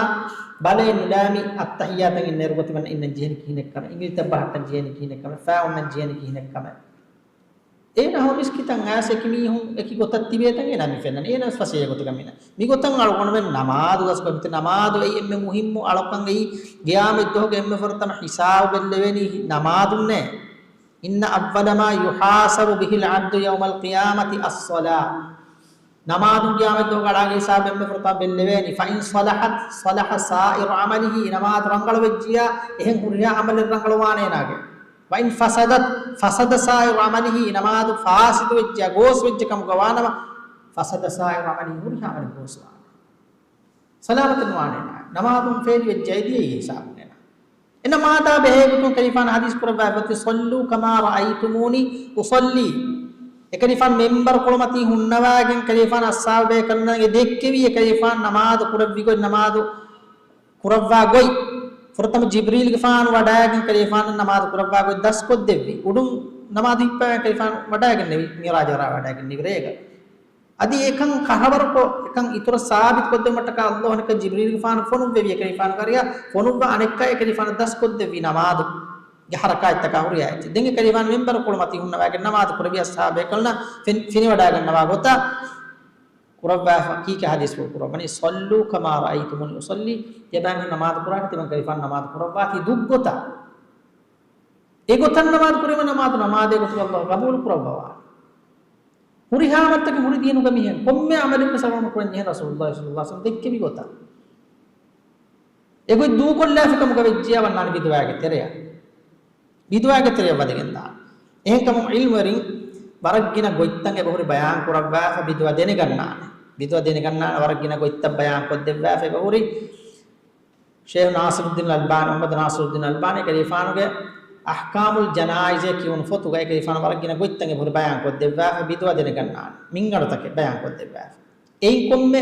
ބަލައެއް ނުލާމި އައްތަހިއްޔާތަށް އިންނަ އިރުގަ ތިމަންނަ އިންނަން ޖެހެނީ ކިހިނެއްކަމެއް، އިނގިލިތައް ބަހައްޓަން ޖެހެނީ ކިހިނެއްކަމެއް، ފައި އޮންނަން ޖެހެނީ ކިހިނެއްކަމެއް. އޭނާ ހަމަ މިސްކިތަށް އައިސް އެކި މީހުން އެކި ގޮތަށް ތިބޭތަން އޭނާ މި ފެންނަނީ. އޭނާ ވެސް ފަސޭހަ ގޮތަކަށް މި އިންނަނީ. މިގޮތަށް އަޅުގަނޑުމެން ނަމާދު ދަސްކޮށް މިތި ނަމާދު އެއީ އެންމެ މުހިއްމު އަޅުކަން. އެއީ ގިޔާމަތް ދުވަހުގެ އެންމެ ފުރަތަމަ ހިސާބު ބެއްލެވޭނީ ނަމާދުންނޭ. إن أول ما يحاسب به العبد يوم القيامة الصلاة. ނަމާދުން ގިޔާމަތް ދުވަހުގަ އަޅާގެ ހިސާބު އެންމެ ފުރަތަމަ ބެއްލެވޭނީ. فإن صلحت صلح سائر عمله. ނަމާދު ރަނގަޅު ވެއްޖިޔާ، އެހެން ހުރިހާ ޢަމަލެއް ރަނގަޅު ވާނެ އޭނާގެ. وإن فسدت فسد سائر عمله. ނަމާދު ފާސިދު ވެއްޖިޔާ، ގޯސް ވެއްޖެ ކަމުގަ ވާނަމަ، فسد سائر عمله، ހުރިހާ ޢަމަލެއް ގޯސް ވާނެ. ސަލާމަތެއް ނުވާނެ އޭނާ. ނަމާދުން ފެއިލް ވެއްޖެ އެދިޔައީ ހިސާބުން އޭނާ. އެނަމާދާ ބެހޭ ގޮތުން ކަލޭގެފާނު ޙަދީޘް ކުރައްވާފަ، صلوا كما رأيتموني أصلي. އެކަލޭގެފާނު މިންބަރު ކޮޅުމަތީ ހުންނަވާގެން ކަލޭގެފާނު އަޞްޙާބު ބޭކަލުންނަށް ދެއްކެވި އެކަލޭގެފާނު ނަމާދު ކުރެއްވި ގޮތް، ނަމާދު ކުރައްވާ ގޮތް. ފުރަތަމަ ޖިބްރީލްގެފާނު ވަޑައިގެން ކަލޭގެފާނު ނަމާދު ކުރައްވާ ގޮތް ދަސްކޮށްދެއްވި. އުޑުން ނަމާދު ހިއްޕަވަން ކަލޭގެފާނު ވަޑައިގެންނެވި، މިޢުރާޖަށް ވަޑައިގެންނެވި ރޭގަ. އަދި އެކަން ކަހަވަރުކޮށް، އެކަން އިތުރަށް ސާބިތުކޮށްދެވުމަށްޓަކާ ﷲ އަނެއްކާ ޖިބްރީލްގެފާނު ފޮނުއްވެވި އެކަލޭގެފާނުގެ އަރިހަށް ފޮނުއްވާ އަނެއްކާ އެކަލޭގެފާނަށް ދަސްކޮށްދެއްވި ނަމާދުގެ ޙަރަކާތްތަކާ ހުރިހާ އެއްޗެއް. ދެން އެކަލޭގެފާނު މިންބަރު ކޮޅުމަތީ ހުންނަވާގެން ނަމާދު ކުރެއްވި އަޞްޙާބު ބޭކަލުންނަށް ފެން-، ފެނިވަޑައިގަންނަވާ ގޮތަށް ކުރައްވާފަ. ކީކޭ ޙަދީޘްފުޅު ކުރައްވަނީ؟ صلوا كما رأيتموني أصلي. ތިޔަބައިމީހުން ނަމާދު ކުރާށޭ ތިމަން ކަލޭގެފާނު ނަމާދު ކުރައްވާތީ ދުށްގޮތަށް. އެގޮތަށް ނަމާދު ކުރީމަ ނަމާދު ނަމާދޭ ގޮތުގަ ﷲ ޤަބޫލު ކުރައްވަވާނެ. ހުރިހާ މައްޗަކީ ހުރި ދީނުގަ މިހެން ކޮންމެ ޢަމަލެއްވެސް އަޅުގަނޑު ކުރަން ޖެހޭ ރަސޫލުﷲ ޞައްލަﷲ ޢަލައިހި ވަސައްލަމަ ދެއްކެވި ގޮތަށް. އެގޮތް ދޫކޮށްލާފި ކަމުގަ ވެއްޖިޔާ ވަންނާނެ ބިދުޢާގެ ތެރެއަށް. ބިދުޢާގެ ތެރެއަށް ވަދެގެންދާނެ. އެހެންކަމުން ޢިލްމުވެރިން ވަރަށް ގިނަ ގޮތްތައް އެބަހުރި ބަޔާން ކުރައްވާފަ ބިދުޢަ ދެނެގަންނާނެ. ބިދުޢަ ދެނެގަންނާނެ ވަރަށް ގިނަ ގޮތްތައް ބަޔާން ކޮށްދެއްވާފަ އެބަހުރި. ޝޭޚް ނާޞިރުއްދީން އަލްބާނީ، މުޙައްމަދު ނާޞިރުއްދީން އަލްބާނީ ކަލޭގެފާނުގެ އަޙްކާމުލް ޖަނާއިޒޭ ކިޔުނު ފޮތުގައި ކަލޭގެފާނު ވަރަށް ގިނަ ގޮތްތައް އެބަހުރި ބަޔާން ކޮށްދެއްވާފަ، ބިދުޢަ ދެނެގަންނާނެ. މިންގަނޑުތަކެއް ބަޔާން ކޮށްދެއްވާފަ. އެއިން ކޮންމެ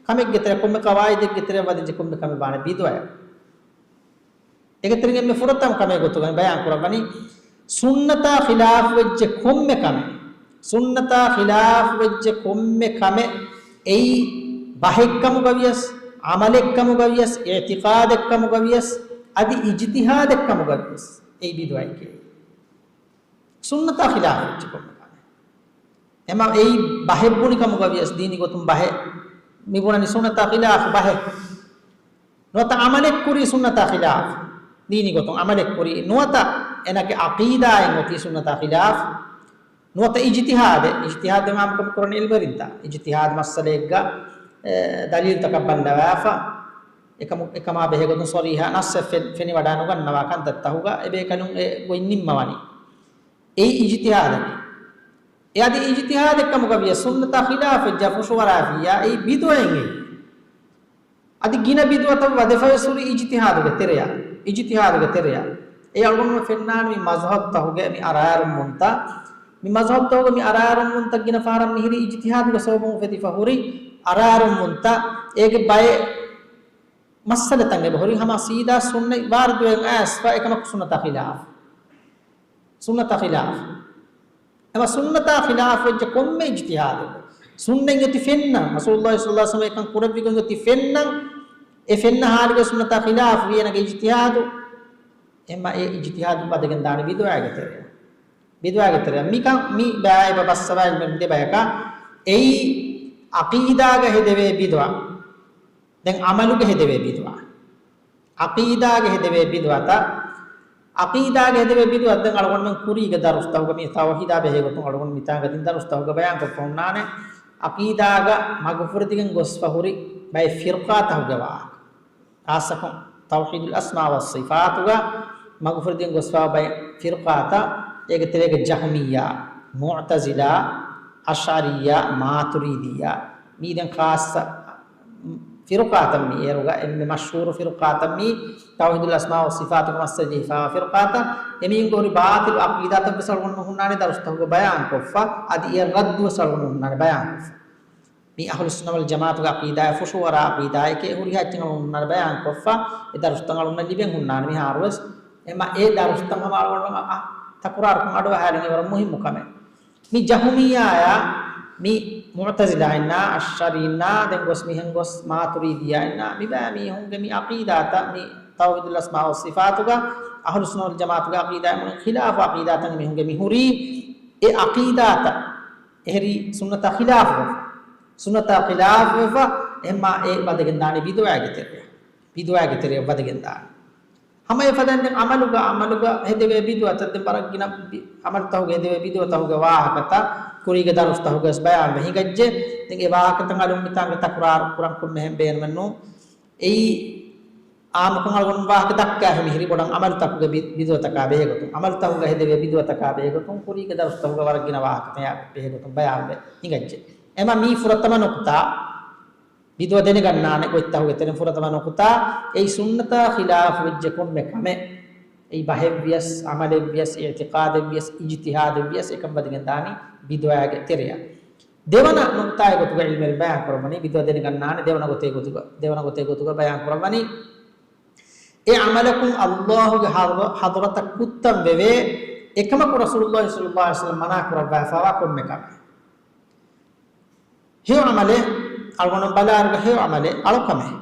ކަމެއްގެ ތެރެ، ކޮންމެ ޤަވާޢިދެއްގެ ތެރެއަށް ވަދެއްޖެ ކޮންމެ ކަމެއް ވާނެ ބިދުޢައެއް. އޭގެ ތެރެއިން އެންމެ ފުރަތަމަ ކަމެއް ގޮތުގައި ބަޔާން ކުރައްވަނީ، ސުންނަތާ ޚިލާފު ވެއްޖެ ކޮންމެ ކަމެއް، ސުންނަތާ ޚިލާފު ވެއްޖެ ކޮންމެ ކަމެއް، އެއީ ބަހެއްކަމުގަ ވިޔަސް، ޢަމަލެއްކަމުގަ ވިޔަސް، އިޢްތިޤާދެއްކަމުގަ ވިޔަސް، އަދި އިޖްތިހާދެއްކަމުގަ ވިޔަސް، އެއީ ބިދުޢައެކޭ. ސުންނަތާ ޚިލާފު ވެއްޖެ ކޮންމެ ކަމެއް. އެމަ އެއީ ބަހެއް ބުނި ކަމުގަ ވިޔަސް، ދީނީ ގޮތުން ބަހެއް މި ބުނަނީ ސުންނަތާ ޚިލާފު ބަހެއް. ނުވަތަ ޢަމަލެއް ކުރީ ސުންނަތާ ޚިލާފު، ދީނީ ގޮތުން ޢަމަލެއް ކުރީ ނުވަތަ އޭނަގެ ޢަޤީދާއެއް އޮތީ ސުންނަތާ ޚިލާފު، ނުވަތަ އިޖްތިހާދެއް، އިޖްތިހާދެއް އާންމުކޮށް ކުރަން ޢިލްމުވެރިންތައް، އިޖްތިހާދު މައްސަލައެއްގަ، އެ، ދަލީލުތަކަށް ބައްލަވާފަ، އެކަމު، އެކަމާ ބެހޭ ގޮތުން ޞަރީޙަ ނައްޞެއް ފެ، ފެނިވަޑާ ނުގަންނަވާ ކަންތައްތަކުގަ އެބޭކަލުން އެ ގޮތް ނިންމަވަނީ. އެއީ އިޖްތިހާދަކީ. އެ އަދި އިޖްތިހާދެއްކަމުގަ ވިޔަސް ސުންނަތާ ޚިލާފުވެއްޖާ ފުށުވަރާފިއްޔާ އެއީ ބިދުޢައެއް އެއީ. އަދި ގިނަ ބިދުޢަތައް ވަދެފަވެސް ހުރި އިޖްތިހާދުގެ ތެރެއަށް، އިޖްތިހާދުގެ ތެރެއަށް. އެ އަޅުގަނޑު ފެންނާނެ މި މަޒްހަބުތަކުގެ މި އަރާރުންވުންތައް، މި މަޒްހަބުތަކުގެ މި އަރާރުންވުންތައް ގިނަ ފަހަރަށް މިހިރީ އިޖްތިހާދުގެ ސަބަބުން އުފެދިފަ ހުރި އަރާރުންވުންތައް، އޭގެ ބައެއް މައްސަލަތައް އެބަހުރި ހަމަ ސީދާ ސުންނަތް ވާރިދުވެގެން އައިސްފަ އެކަމަކު ސުންނަތާ ޚިލާފު. ސުންނަތާ ޚިލާފު. އެމަ ސުންނަތާ ޚިލާފު ވެއްޖެ ކޮންމެ އިޖްތިހާދެއް. ސުންނަތް އޮތީ ފެންނަން. ރަސޫލުﷲ ޞައްލަﷲ ޢަލައިހި ވަސައްލަމަ އެކަން ކުރެއްވި ގޮތް އޮތީ ފެންނަން. އެ ފެންނަ ޙާލުގަ ސުންނަތާ ޚިލާފު ވީ އޭނަގެ އިޖްތިހާދު. އެމަ އެ އިޖްތިހާދު ވަދެގެން ދާނެ ބިދުޢާގެ ތެރެއަށް. ބިދުޢާގެ ތެރެއަށް. މިކަން މި ބައި ބަސްސަވާ އިލްމުވެރިން ދެ ބަޔަކަށް. އެއީ ޢަޤީދާގަ ހެދެވޭ ބިދުޢާ. ދެން ޢަމަލުގަ ހެދެވޭ ބިދުޢާ. ޢަޤީދާގަ ހެދެވޭ ބިދުޢަތައް. ޢަޤީދާގަ ހެދެވޭ ބިދުޢަތައް ދެން އަޅުގަނޑުމެން ކުރީގެ ދަރުސްތަކުގަ މި ތައުޙީދާ ބެހޭގޮތުން އަޅުގަނޑު މިތާނގަ ތިން ދަރުސްތަކުގަ ބަޔާންކޮށްފަ ހުންނާނެ. ޢަޤީދާގަ މަގުފުރެދިގެން ގޮސްފަ ހުރި ބައެއް ފިރްޤާތަކުގެ ވާހަކަ. ޚާއްޞަކޮށް ތައުޙީދުލް އަސްމާ ވައްޞިފާތުގަ މަގުފުރެދިގެން ގޮސްފަ ބައެއް ފިރްޤާތައް، އޭގެ ތެރޭގަ ޖަހުމިއްޔާ، މުޢުތަޒިލާ، އަޝްޢަރިއްޔާ، މާތުރީދިއްޔާ. މީ ދެން ޚާއްޞަ ފިރުޤާތައް މީ. އޭރުގަ އެންމެ މަޝްހޫރު ފިރުޤާތައް މީ، ތައުޙީދުލް އަސްމާ ވައްޞިފާތުގެ މައްސަލަ ޖެހިފާވާ ފިރުޤާތައް. އެމީހުންގެ ހުރި ބާޠިލު ޢަޤީދާތައް ވެސް އަޅުގަނޑު ހުންނާނެ ދަރުސްތަކުގަ ބަޔާންކޮށްފަ، އަދި އެ ރައްދު ވެސް އަޅުގަނޑު ހުންނާނެ ބަޔާންކޮށްފަ. މީ އަހުލުއްސުންނަ ވަލް ޖަމާޢަތުގެ ޢަޤީދާއެއް، ފުށުއަރާ ޢަޤީދާއެކޭ، ހުރިހާ އެއްޗެއް އަޅުގަނޑު ހުންނާނެ ބަޔާންކޮށްފަ، އެ ދަރުސްތައް އަޅުގަނޑަށް ލިބެން ހުންނާނެ މިހާރު ވެސް. އެމަ އެ ދަރުސްތައް ހަމަ އަޅުގަނޑު އަ، ތަކުރާރުކޮށް އަޑުއަހާލަން އެވަރަށް މުހިއްމު ކަމެއް. މި ޖަހުމިއްޔާއާ، މި މުޢުތަޒިލާއިންނާ، އަޝްޢަރީންނާ، ދެން ގޮސް މިހެން ގޮސް މާތުރީދިއްޔާއިންނާ، މި ބައި މީހުންގެ މި ޢަޤީދާތައް، މި ތައުޙީދުލް އަސްމާ ވައްޞިފާތުގަ އަހުލުއްސުންނަ ވަލް ޖަމާޢަތުގެ ޢަޤީދާއާ މުޅިން ޚިލާފު ޢަޤީދާތައް މީހުންގެ މި ހުރީ، އެ ޢަޤީދާތައް އެހެރީ ސުންނަތާ ޚިލާފުވެފަ. ސުންނަތާ ޚިލާފުވެފަ، އެހެންމާ އެ ވަދެގެން ދާނީ ބިދުޢާގެ ތެރެއަށް. ބިދުޢާގެ ތެރެއަށް ވަދެގެން ދާނީ. ހަމަ އެފަދައިން ދެން ޢަމަލުގަ، ޢަމަލުގަ ހެދެވޭ ބިދުޢަތައް ދެން ވަރަށް ގިނަ ބި، ޢަމަލުތަކުގަ ހެދެވޭ ބިދުޢަތަކުގެ ވާހަކަތައް ކުރީގެ ދަރުސްތަކުގަވެސް ބަޔާންވެ ހިނގައްޖެ. ދެން އެ ވާހަކަތައް އަލުން މިތާނގަ ތަކުރާރު ކުރަން ކޮންމެހެން ބޭނުމެއްނު. އެއީ އާއްމުކޮށް އަޅުގަނޑު ވާހަކަ ދައްކާ ހިމެހިރި ބޮޑަށް ޢަމަލުތަކުގެ ބި، ބިދުޢަތަކާ ބެހޭގޮތުން، ޢަމަލުތަކުގަ ހެދެވޭ ބިދުޢަތަކާ ބެހޭގޮތުން ކުރީގެ ދަރުސްތަކުގަ ވަރަށް ގިނަ ވާހަކަތައް ބެހޭގޮތުން ބަޔާންވެ ހިނގައްޖެ. އެމަ މީ ފުރަތަމަ ނުކުތާ. ބިދުޢަ ދެނެގަންނާނެ ގޮތްތަކުގެ ތެރެއިން ފުރަތަމަ ނުކުތާ، އެއީ ސުންނަތާ ޚިލާފުވެއްޖެ ކޮންމެ ކަމެއް، އެއީ ބަހެއްވިޔަސް، ޢަމަލެއްވިޔަސް، އިޢްތިޤާދެއްވިޔަސް، އެކަން ވަދެގެން ދާނީ ބިދުޢާގެ ތެރެއަށް. ދެވަނަ ނުކުތާގެ ގޮތުގަ ޢިލްމުވެރިން ބަޔާން ކުރައްވަނީ، ބިދުޢަ ދެނެގަންނާނެ ދެވަނަ ގޮތެއް ގޮތުގަ، ދެވަނަ ގޮތެއް ގޮތުގަ ބަޔާން ކުރައްވަނީ، އެ ޢަމަލަކުން ﷲ ގެ ޙަޟްރަ، ޙަޟްރަތަށް ކުއްތަން ވެވޭ، އެކަމަކު ރަސޫލުﷲ ޞައްލަﷲ ޢަލައިހި ވަސައްލަމަ މަނާ ކުރައްވާފައިވާ ކޮންމެ ކަމެއް. ހެޔޮ ޢަމަލެއް، އަޅުގަނޑު ބަލާއިރުގަ ހެޔޮ ޢަމަލެއް، އަޅުކަމެއް.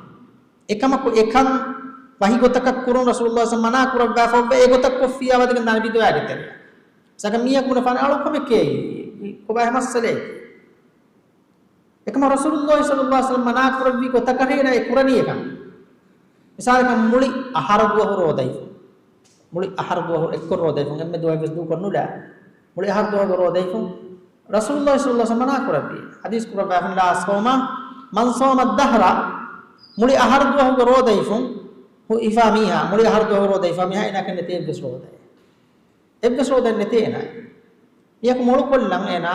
އެކަމަކު އެކަން ވަހި ގޮތަކަށް ކުރުން ރަސޫލުﷲ ޞައްލަﷲ ޢަލައިހި ވަސައްލަމަ މަނާ ކުރައްވާފައިވޭ، އެގޮތަށް ކޮށްފިއްޔާ ވަދެގެން ދާނީ ބިދުޢާގެ ތެރެއަށް. މިސާލަކަށް މީހަކު ބުނެފާނެ އަޅުކަމެކޭ، ކޮބާ މައްސަލައެއް؟ އެކަމަކު ރަސޫލުﷲ ޞައްލަﷲ ޢަލައިހި ވަސައްލަމަ މަނާ ކުރެއްވި ގޮތަކަށް އޭނާ އެ ކުރަނީ އެކަން. މިސާލަކަށް މުޅި އަހަރު ދުވަހު ރޯދައިފުން. މުޅި އަހަރު ދުވަހު އެއްކޮށް ރޯދައިފުން، އެންމެ ދުވަހެއްވެސް ދޫކޮށް ނުލާ. މުޅި އަހަރު ދުވަހު ރޯދައިފުން. ރަސޫލުﷲ ޞައްލަﷲ ޢަލައިހި ވަސައްލަމަ މަނާ ކުރެއްވި. ޙަދީޘް ކުރައްވާފަ، لا صوم، من صام الدهر، މުޅި އަހަރު ދުވަހުގެ ރޯދައިފުން ހިފާ މީހާ، މުޅި އަހަރު ދުވަހު ރޯދައިފާ މީހާ އޭނާ ކަން ނެތޭ އެއްވެސް ރޯދައެއް. އެއްވެސް ރޯދައެއް ނެތޭ އޭނާ. މީހަކު މޮޅުކޮށްލަން އޭނާ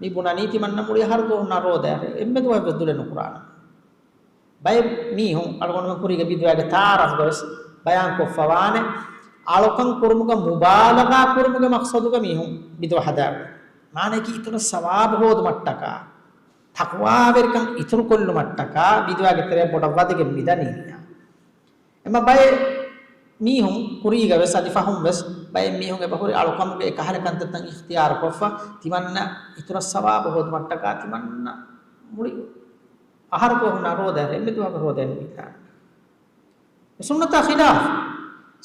މި ބުނަނީ ތިމަންނަ މުޅި އަހަރު ދުވަހުންނާ ރޯދައެއް އެންމެ ދުވަހެއްވެސް ދުލެއް ނުކުރާނަން. ބައެއް މީހުން އަޅުގަނޑުމެން ކުރީގެ ބިދުޢާގެ ތަޢާރަފްގަވެސް ބަޔާންކޮށްފަވާނެ، އަޅުކަން ކުރުމުގަ މުބާލަޣާ ކުރުމުގެ މަޤްޞަދުގަ މީހުން ބިދުޢަ ހަދާ. މާނައަކީ އިތުރަށް ސަވާބު ހޯދުމަށްޓަކާ، ތަޤްވާވެރިކަން އިތުރުކޮށްލުމަށްޓަކާ ބިދުޢާގެ ތެރެއަށް ބޮޑަށް ވަދެގެން މިދަނީ މީހާ. އެމަ ބައެއް މީހުން ކުރީގަވެސް އަދި ފަހުންވެސް ބައެއް މީހުން އެބަހުރި އަޅުކަމުގެ އެކަހަލަ ކަންތައްތައް އިޚްތިޔާރުކޮށްފަ، ތިމަންނަ އިތުރަށް ސަވާބު ހޯދުމަށްޓަކާ ތިމަންނަ މުޅި އަހަރު ދުވަހުންނާ ރޯދައެއް އެންމެ ދުވަހަކަށް ރޯދައެއް ނުވިތާނެ. ސުންނަތާ ޚިލާފު،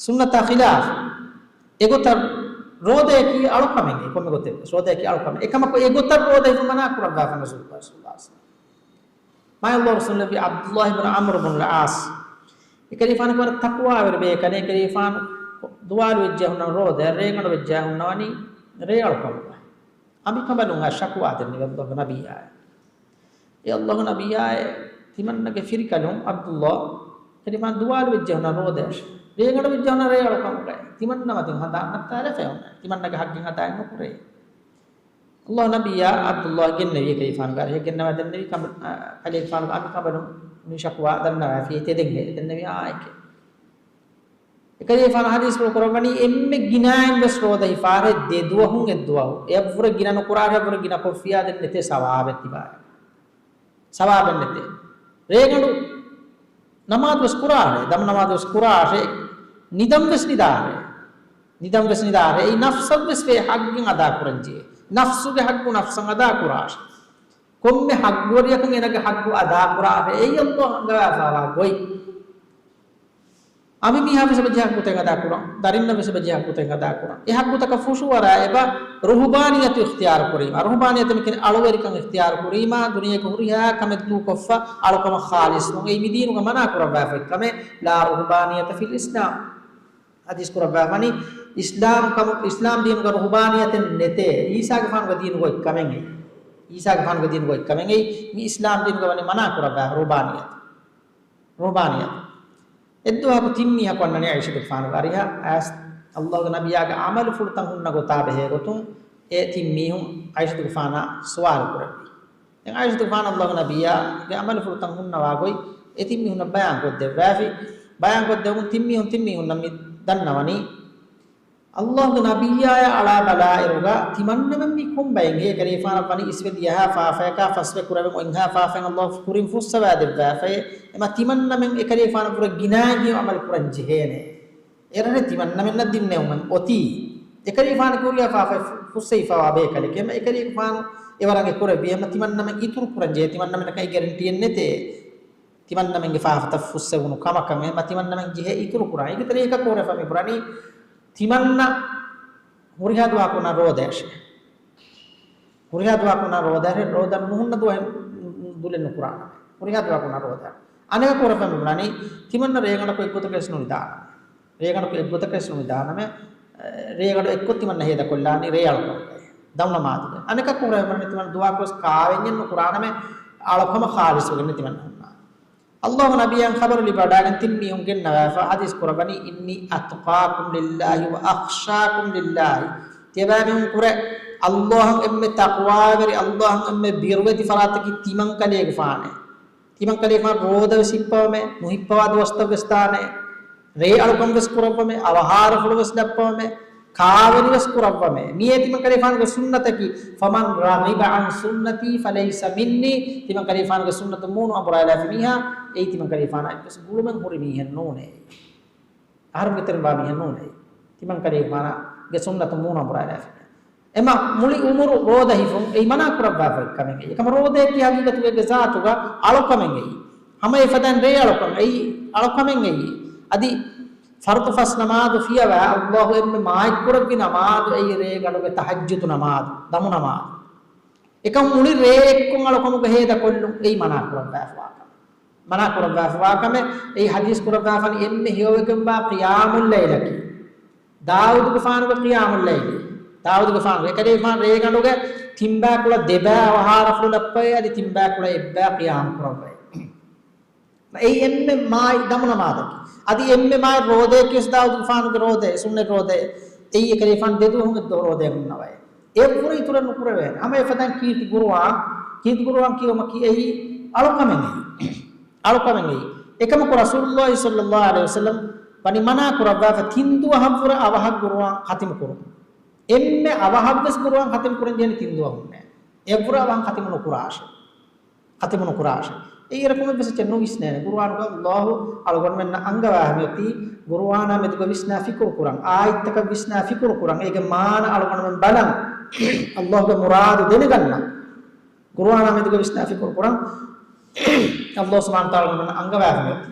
ސުންނަތާ ޚިލާފު. އެގޮތަށް ރޯދައަކީ އަޅުކަމެއް، ކޮންމެ ގޮތެއް ރޯދައަކީ އަޅުކަމެއް. އެކަމަކު އެގޮތަށް ރޯދައިފުން މަނާ ކުރައްވާފަ ރަސޫލުﷲ ޞައްލަﷲ ޢަލައިހި ވަސައްލަމަ. މާތް ﷲ ރަސޫލު ނަބީ ޢަބްދުﷲ ބިން ޢަމްރު ބިން އަލްޢާޞް. އެކަލޭގެފާނު ވަރަށް ތަޤްވާވެރި ބޭކަލެއް. އެކަލޭގެފާނު ދުވާލު ވެއްޖެ ހުންނަ ރޯދަ، ރޭގަނޑު ވެއްޖެ ހުންނަވަނީ ރޭ އަޅުކަމުގަ. އަނބިކަނބަލުން އަށް ޝަކުވާ ދެންނެވި ﷲ ގެ ނަބިއްޔާ. އޭ ﷲ ގެ ނަބިއްޔާ، ތިމަންނަގެ ފިރިކަލުން ޢަބްދުﷲ ކަލޭގެފާނު ދުވާލު ވެއްޖެ ހުންނަ ރޯދަ، ރޭގަނޑު ވެއްޖެ ހުންނަ ރޭ އަޅުކަމުގައި. ތިމަންނަ މަތިން ހަނދާން ނައްތާލެފަ ހުންނަ. ތިމަންނަގެ ޙައްޤެއް އަދާއެއް ނުކުރޭ. ﷲ ނަބިއްޔާ ޢަބްދުﷲ ގެންނެވި ކަލޭގެފާނު ގާރިހެއް ގެންނަވާ ދެންނެވި ކަނބ، އަ، ކަލޭގެފާނު އަނބިކަނބަލުން މި ޝަކުވާ ދަންނަވާފި ތެދެއް ދެންނެވި އާއެކެ. އެކަލޭގެފާނު ޙަދީޘްފުޅު ކުރައްވަނީ އެންމެ ގިނައިން ވެސް ރޯދަ ހިފާށޭ ދެ ދުވަހުން އެއް ދުވަހު. އެއަށްވުރެ ގިނަ ނުކުރާށޭ، އެއަށްވުރެ ގިނަ ކޮށްފިއްޔާ ދެން ނެތޭ ސަވާބެއް ތިބާ. ސަވާބެއް ނެތޭ. ރޭގަނޑު ނަމާދު ވެސް ކުރާށޭ، ދަމު ނަމާދު ވެސް ކުރާށޭ، ނިދަން ވެސް ނިދާށޭ. ނިދަން ވެސް ނިދާށޭ. އެއީ ނަފްސަށް ވެސް ވޭ ޙައްޤެއް އަދާ ކުރަން ޖެހޭ. ނަފްސުގެ ޙައްޤު ނަފްސަށް އަދާ ކުރާށޭ. ކޮންމެ ޙައްޤުވެރިޔަކަށް އޭނާގެ ޙައްޤު އަދާ ކުރާށޭ. އެއީ ﷲ އަންގަވާފައިވާ ގޮތް. އަނބިމީހާ ވެސް އެބަ ޖެހޭ ހައްގުތައް އަދާ ކުރަން، ދަރިންނަށް ވެސް އެބަ ޖެހޭ ހައްގުތައް އަދާ ކުރަން. އެ ހައްގުތަކަށް ފުށުއަރާ އެބަ ރުހުބާނިއްޔަތު އިޚްތިޔާރު ކުރީމާ، ރުހުބާނިއްޔަތު މި ކިޔަނީ އަޅުވެރިކަން އިޚްތިޔާރު ކުރީމާ، ދުނިޔޭގެ ހުރިހާ ކަމެއް ދޫކޮށްފަ އަޅުކަމަށް ޚާލިޞްވުން. އެއީ މި ދީނުގަ މަނާ ކުރައްވާފައި ކަމެއް، لا رهبانية في الإسلام. ޙަދީޘް ކުރައްވާފަނީ، އިސްލާމް ކަމު، އިސްލާމް ދީނުގަ ރުހުބާނިއްޔަތެއް ނެތޭ. ޢީސާގެފާނުގެ ދީނުގަ އޮތް ކަމެއް އެއީ. ޢީސާގެފާނުގެ ދީނުގަ އޮތް ކަމެއް އެއީ. މި އިސްލާމް ދީނުގަ ވަނީ މަނާ ކުރައްވާ ރުހުބާނިއްޔަތު. ރުހުބާނިއްޔަތު. އެއްދުވަހަކު ތިން މީހަކު އަންނަނީ ޢާއިޝަތުގެފާނުގެ އަރިހަށް އައިސް، ﷲގެ ނަބިއްޔާގެ ޢަމަލުފުޅުތައް ހުންނަ ގޮތާ ބެހޭ ގޮތުން އެ ތިން މީހުން ޢާއިޝަތުގެފާނާ ސުވާލު ކުރެއްވި. ދެން ޢާއިޝަތުގެފާނު ﷲގެ ނަބިއްޔާގެ ޢަމަލުފުޅުތައް ހުންނަވާ ގޮތް އެ ތިން މީހުންނަށް ބަޔާން ކޮށްދެއްވާފި. ބަޔާން ކޮށްދެއްވުން ތިން މީހުން، ތިން މީހުންނަށް މި ދަންނަވަނީ، ﷲގެ ނަބިއްޔާޔާ އަޅާ ބަލާއިރުގަ ތިމަންނަމެން މީ ކޮން ބައެއް؟ އެކަލޭފާނަށް ވަނީ އިސްވެ ދިޔަހާ ފާފަޔަކާ ފަސްވެ ކުރެވެން އޮތްހާ ފާފައިން ﷲ ކުރިން ފުއްސަވާ ދެއްވާފައޭ. އެމަ ތިމަންނަމެން އެކަލޭފާނަށް ވުރެ ގިނައިން ހެޔޮ ޢަމަލު ކުރަން ޖެހޭނެ. އެރަށެ ތިމަންނަމެންނަށް ދިންނެވުމެއް އޮތީ. އެކަލޭފާނު ކުރިޔާ ފާފަ ފުއްސެވިފައިވާ ބޭކަލެކޭ. އެމަ އެކަލޭފާނު އެވަރަށް އެ ކުރެއްވި. އެމަ ތިމަންނަމެން އިތުރު ކުރަން ޖެހޭ. ތިމަންނަމެންނަކަށް އެ ގެރެންޓީއެއް ނެތޭ. ތިމަންނަމެންގެ ފާފަތައް ފުއްސެވުނު ކަމަކަށް އެމަ ތިމަންނަމެން ޖެހޭ އިތުރު ކުރާ. އޭގެ ތެރޭގަ ކޯރެފަ މި ބުނަނީ ތިމަންނަ ހުރިހާ ދުވަހަކު ނަ ރޯދަޔަށެ. ހުރިހާ ދުވަހަކު ނަ ރޯދަ، ރޯދަ ނުހުންނަ ދުވަހެއް ދުލެއް ނުކުރާނަމޭ. ހުރިހާ ދުވަހަކު ނަ ރޯދަ. އަނެކަކު ކޯރެފަ މި ބުނަނީ ތިމަންނަ ރޭގަނޑަކު އެއްގޮތަކަށް ވެސް ނުނިދާނަމޭ. ރޭގަނޑަކު އެއްގޮތަކަށް ވެސް ނުނިދާނަމޭ. ރޭގަނޑު އެއްކޮށް ތިމަންނަ ހޭދަކޮށްލާނީ ރޭ އަޅުކަމުގައި. ދަމުނަމާދުގައި. އަނެކަކު ކޯރެފަ މި ބުނަނީ ތިމަންނަ ދުވަހަކު ވެސް ކާވެންޏެއް ނުކުރާނަމޭ. އަޅުކަމަށް ޚާލިޞްވެގެން ތިމަންނަ ހުންނާނެ. ﷲގެ ނަބިއްޔާ ޚަބަރު ލިބިވަޑައިގެން ތިން މީހުން ގެންނަވާފަ ޙަދީޘް ކުރައްވަނީ، إني أتقاكم لله وأخشاكم لله. ތިޔަބައިމީހުން ކުރެ ﷲއަށް އެންމެ ތަޤްވާވެރި، ﷲއަށް އެންމެ ބިރުވެތި ފަރާތަކީ ތިމަން ކަލޭގެފާނޭ. ތިމަން ކަލޭގެފާނު ރޯދަ ވެސް ހިއްޕަވަމޭ، ނުހިއްޕަވާ ދުވަސްތައް ވެސް ދާނޭ. ރޭ އަޅުކަން ވެސް ކުރައްވަމޭ، އަވަހާރަފުޅު ވެސް ލައްޕަވަމޭ، ކާވެނި ވެސް ކުރައްވަމޭ. މިއީ ތިމަން ކަލޭގެފާނުގެ ސުންނަތަކީ، فمن رغب عن سنتي فليس مني. ތިމަން ކަލޭގެފާނުގެ ސުންނަތު މޫނު އަނބުރާލާފި މީހާ، އެއީ ތިމަން ކަލޭގެފާނާ އެއްވެސް ގުޅުމެއް ހުރި މީހެއް ނޫނޭ. އަހަރެންގެ ތެރެއިން ވާ މީހެއް ނޫނޭ. ތިމަން ކަލޭގެފާނުގެ ސުންނަތު މޫނު އަނބުރާލާފި މީހާ. އެމަ މުޅި އުމުރު ރޯދަ ހިފުން އެއީ މަނާ ކުރައްވާފައި ކަމެއް އެއީ. އެކަމަ ރޯދައަކީ ހަގީގަތުގައި ޒާތުގަ އަޅުކަމެއް އެއީ. ހަމަ އެފަދައިން ރޭ އަޅުކަން އެއީ، އަޅުކަމެއް އެއީ. އަދި ފަރުޟު ފަސް ނަމާދު ފިޔަވާ، ﷲ އެންމެ މާތްކުރެއްވި ނަމާދު އެއީ ރޭގަނޑުގެ ތަހައްޖުދު ނަމާދު، ދަމު ނަމާދު. އެކަމަ މުޅި ރޭ އެއްކޮށް އަޅުކަމުގަ ހޭދަކޮށްލުން އެއީ މަނާ ކުރައްވާފަވާ ކަމެއް. މަނާ ކުރައްވާފަވާ ކަމެއް. އެއީ ޙަދީޘް ކުރައްވާފަނި އެންމެ ހެޔޮވެގެންވާ ޤިޔާމުއްލައިލަކީ. ދާއޫދުގެފާނުގެ ޤިޔާމުއްލައިލީ. ދާއޫދުގެފާނުގެ އެކަލޭގެފާނު ރޭގަނޑުގެ ތިންބައިކުޅަ ދެބައި އަވަހާރަފުޅު ލައްޕަވައި އަދި ތިންބައިކުޅަ އެއްބައި ޤިޔާމް ކުރައްވައި. އެއީ އެންމެ މާތް ދަމު ނަމާދަކީ. އަދި އެންމެ މާތް ރޯދައަކީ ވެސް ދާއޫދުގެފާނުގެ ރޯދައޭ، ސުންނަތް ރޯދައޭ. އެއީ އެކަލޭގެފާނު ދެދުވަހުން އެއްދުވަހު ރޯދައެއް ހުންނަވައޭ. އެއަށްވުރެ އިތުރެއް ނުކުރެވޭނެ. ހަމަ އެފަދައިން ކީރިތި ޤުރުއާން، ކީރިތި ޤުރުއާން ކިޔުމަކީ އެއީ އަޅުކަމެއް އެއީ. އަޅުކަމެއް އެއީ. އެކަމަކު ރަސޫލުﷲ ޞައްލަﷲ ޢަލައިހި ވަސައްލަމް ވަނީ މަނާ ކުރައްވާފަ ތިން ދުވަހަށްވުރެ އަވަހަށް ޤުރުއާން ޚަތިމު ކުރުން. އެންމެ އަވަހަށްވެސް ޤުރުއާން ޚަތިމު ކުރަން ޖެހޭނީ ތިން ދުވަހުންނޭ. އެއަށްވުރެ އަވަހަށް ޚަތިމު ނުކުރާށޭ. ޚަތިމު ނުކުރާށޭ. އެއީ އެރަކުމެއް ވެސް އެއްޗެއް ނުވިސްނޭނެ. ޤުރުއާނުގަ ﷲ އަޅުގަނޑުމެންނަށް އަންގަވާ ހަމަޔަށް އޮތީ ޤުރުއާނާ މެދުގަ ވިސްނާ ފިކުރު ކުރަން، އާޔަތްތަކަށް ވިސްނާ ފިކުރު ކުރަން، އޭގެ މާނަ އަޅުގަނޑުމެން ބަލަން، ﷲގެ މުރާދު ދެނެގަންނަން. ޤުރުއާނާ މެދުގަ ވިސްނާ ފިކުރު ކުރަން، ﷲ ސުބްޙާނަހޫ ވަތަޢާލާ އަޅުގަނޑުމެންނަށް އަންގަވާފަ އޮތީ.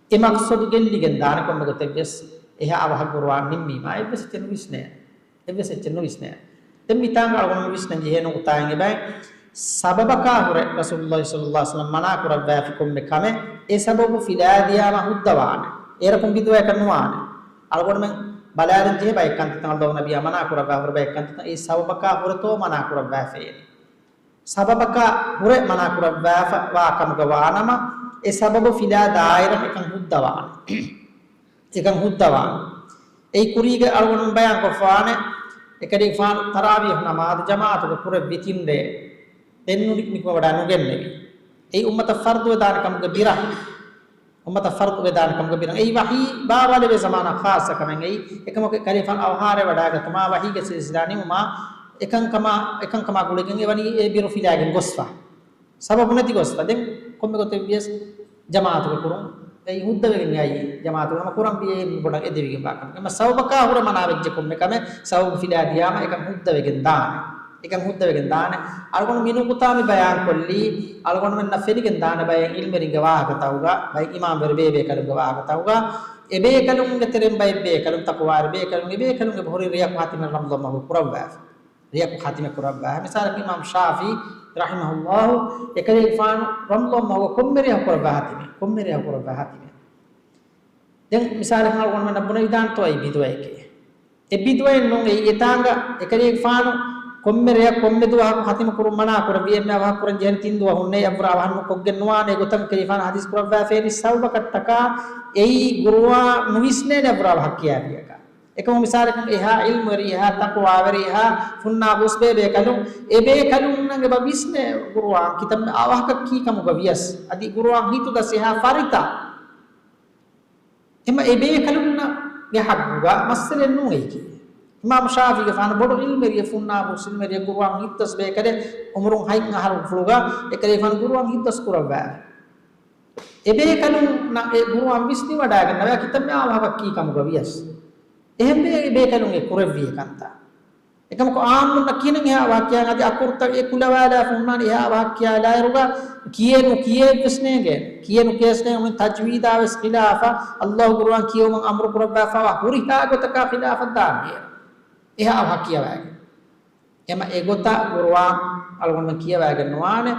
އެ މަޤްޞަދު ގެއްލިގެން ދާނެ ކޮންމެ ގޮތެއް ވެސް އެހާ އަވަހަށް ޤުރުއާން ނިންމީމާ އެއްވެސް އެއްޗެއް ނުވިސްނޭ. އެއްވެސް އެއްޗެއް ނުވިސްނޭ. ދެން މިތާނގަ އަޅުގަނޑު ވިސްނަން ޖެހޭ ނުކުތާއިން އެބައި ސަބަބަކާ ހުރެ ރަސޫލުﷲ ޞައްލަﷲ ޢަލައިހި ވަސައްލަމް މަނާ ކުރައްވާފި ކޮންމެ ކަމެއް އެ ސަބަބު ފިލާދިޔާމަ ހުއްދަވާނެ. އޭރަކުން ބިދުވަޔަކަށް ނުވާނެ. އަޅުގަނޑުމެން ބަލާލަން ޖެހޭ ބައެއް ކަންތައްތައް ﷲ ނަބިއްޔާ މަނާ ކުރައްވާ ހުރެ ބައެއް ކަންތައްތައް އެ ސަބަބަކާ ހުރެތޯ މަނާ ކުރައްވާފައޭ. ސަބަބަކާ ހުރެ މަނާ ކުރައްވާފަ ވާ ކަމުގަ ވާނަމަ އެ ސަބަބު ފިލާ ދާއިރަށް އެކަން ހުއްދަވާނެ. އެކަން ހުއްދަވާނެ. އެއީ ކުރީގަ އަޅުގަނޑު ބަޔާން ކޮށްފާނެ. އެކަލޭގެފާނު ތަރާވީޙު ނަމާދު ޖަމާޢަތުގަ ކުރެއްވި ތިން ރޭ. ދެން ނުނި-، ނިކުމެވަޑައި ނުގެންނެވި. އެއީ އުއްމަތަށް ފަރުޟުވެދާނެ ކަމުގެ ބިރަށް. އުއްމަތަށް ފަރުޟުވެދާނެ ކަމުގެ ބިރަށް. އެއީ ވަޙީ ބާވާލެވޭ ޒަމާނާ ޚާއްޞަ ކަމެއް އެއީ. އެކަމަކު އެކަލޭގެފާނު އަވަހާރަވެވަޑައިގަތުމާ ވަޙީގެ ސިލްސިލާ ނިމުމާ އެކަންކަމާ، އެކަންކަމާ ގުޅިގެން އެވަނީ އެ ބިރު ފިލާގެން ގޮސްފަ. ސަބަބު ނެތި ގޮސްފަ. ދެން ކޮންމެ ގޮތެއް ވިޔަސް ޖަމާޢަތުގަ ކުރުން އެއީ ހުއްދަވެގެން އައީ. ޖަމާޢަތުގަ ހަމަ ކުރަން ވިޔައީ ބޮޑަށް އެދެވިގެން ވާ ކަމެއް. އެމަ ސަބަބަކާ ހުރެ މަނާވެއްޖެ ކޮންމެ ކަމެއް ސަބަބު ފިލާ ދިޔާމަ އެކަން ހުއްދަވެގެން ދާނެ. އެކަން ހުއްދަވެގެން ދާނެ. އަޅުގަނޑު މި ނުކުތާ މި ބަޔާން ކޮށްލީ، އަޅުގަނޑުމެންނަށް ފެނިގެން ދާނެ ބައެއް ޢިލްމުވެރިންގެ ވާހަކަތަކުގަ، ބައެއް އިމާމްވެރި ބޭބޭކަލުންގެ ވާހަކަތަކުގަ، އެ ބޭކަލުންގެ ތެރެއިން ބައެއް ބޭކަލުން، ތަޤްވާވެރި ބޭކަލުންގެ ބޭކަލުން އެބަހުރި ރެޔަކު ޚާތިމެއް ރަމަޟާން މަހު ކުރައްވާފަ. ރެޔަކު ޚާތިމެއް ކުރައްވާ. މިސާލަކަށް އިމާމް ޝާފިޢީ ރަޙިމަހުﷲ އެކަލޭގެފާނު ރަމަޟާން މަހު ކޮންމެ ރެޔަކު ކުރައްވާ ޚާތިމެއް، ކޮންމެ ރެޔަކު ކުރައްވާ ޚާތިމެއް. ދެން މިސާލަކަށް އަޅުގަނޑުމެންނަށް ބުނެވިދާނެތޯ އެއީ ބިދުޢައެކޭ. އެ ބިދުޢައެއް ނޫން. އެއީ އެތާނގަ އެކަލޭގެފާނު ކޮންމެ ރެޔަކު ކޮންމެ ދުވަހަކު ޚާތިމު ކުރުން މަނާ ކުރެއްވި، އެންމެ އަވަހަކު ކުރަން ޖެހޭނެ ތިން ދުވަހުންނޭ، އެއަށްވުރެ އަވަހަށް ނުކޮށްގެން ނުވާނެ. އެގޮތަށް އެކަލޭގެފާނު ޙަދީޘް ކުރައްވާފައިވަނީ ސަބަބަކަށްޓަކާ އެއީ ގުރުއާން ނުވިސްނޭނެ އެއަށްވުރެ އަވަހަކަށް ކިޔާފިއްޔާކަށް. އެކަމަކު މިސާލަކަށް އެހާ ޢިލްމުވެރި، އެހާ ތަޤްވާވެރި، އެހާ ހުންނާބުސް ބޭބޭކަލުން، އެބޭކަލުންނަށް އެބަ ވިސްނޭ ގުރުއާން ކިތަންމެ އަވަހަކަށް ކީކަމުގަ ވިޔަސް، އަދި ގުރުއާން ހިތުދަސް އެހާ ފަރިތަ. އެމަ އެބޭކަލުންނަށް ގެ ޙައްޤުގަ މައްސަލައެއް ނޫން އެއީކީ. އިމާމު ޝާފިޢީގެފާނު ބޮޑު ޢިލްމުވެރިއެއް، ފުންނާބުސް ޢިލްމުވެރިއެއް، ގުރުއާން ހިތުދަސް ބޭކަލެއް، ޢުމުރުން ހަތް އަހަރު ފުޅުގަ އެކަލޭގެފާނު ގުރުއާން ހިތުދަސް ކުރައްވާ. އެބޭކަލުންނަށް އެ ގުރުއާން ވިސްނިވަޑައިގަންނަވާ ކިތަންމެ އަވަހަކަށް ކީކަމުގަ ވިޔަސް. އެހެންވެ އެބޭކަލުން އެ ކުރެއްވި އެކަންތައް. އެކަމަކު އާންމުންނަށް ކިހިނެއް އެހާ އަވަހަށް ކިޔާ އަދި އަކުރުތައް އެ ކުލަވާލާފަ ހުންނާނެ އެހާ އަވަހަށް ކިޔާލާއިރުގަ ކިޔޭ ނުކިޔޭ ވެސް ނޭނގޭ. ކިޔޭ ނުކިޔޭ ވެސް ނޭނގޭ. ތަޖްވީދާ ވެސް ޚިލާފަށް، ﷲ ގުރުއާން ކިޔެވުމަށް އަމުރު ކުރައްވާފައިވާ ހުރިހާ ގޮތަކާ ޚިލާފަށް ދާންވީ. އެހާ އަވަހަށް ކިޔަވައިގެން. އެމަ އެގޮތަށް ގުރުއާން އަޅުގަނޑުމެން ކިޔަވައިގެން ނުވާނެ،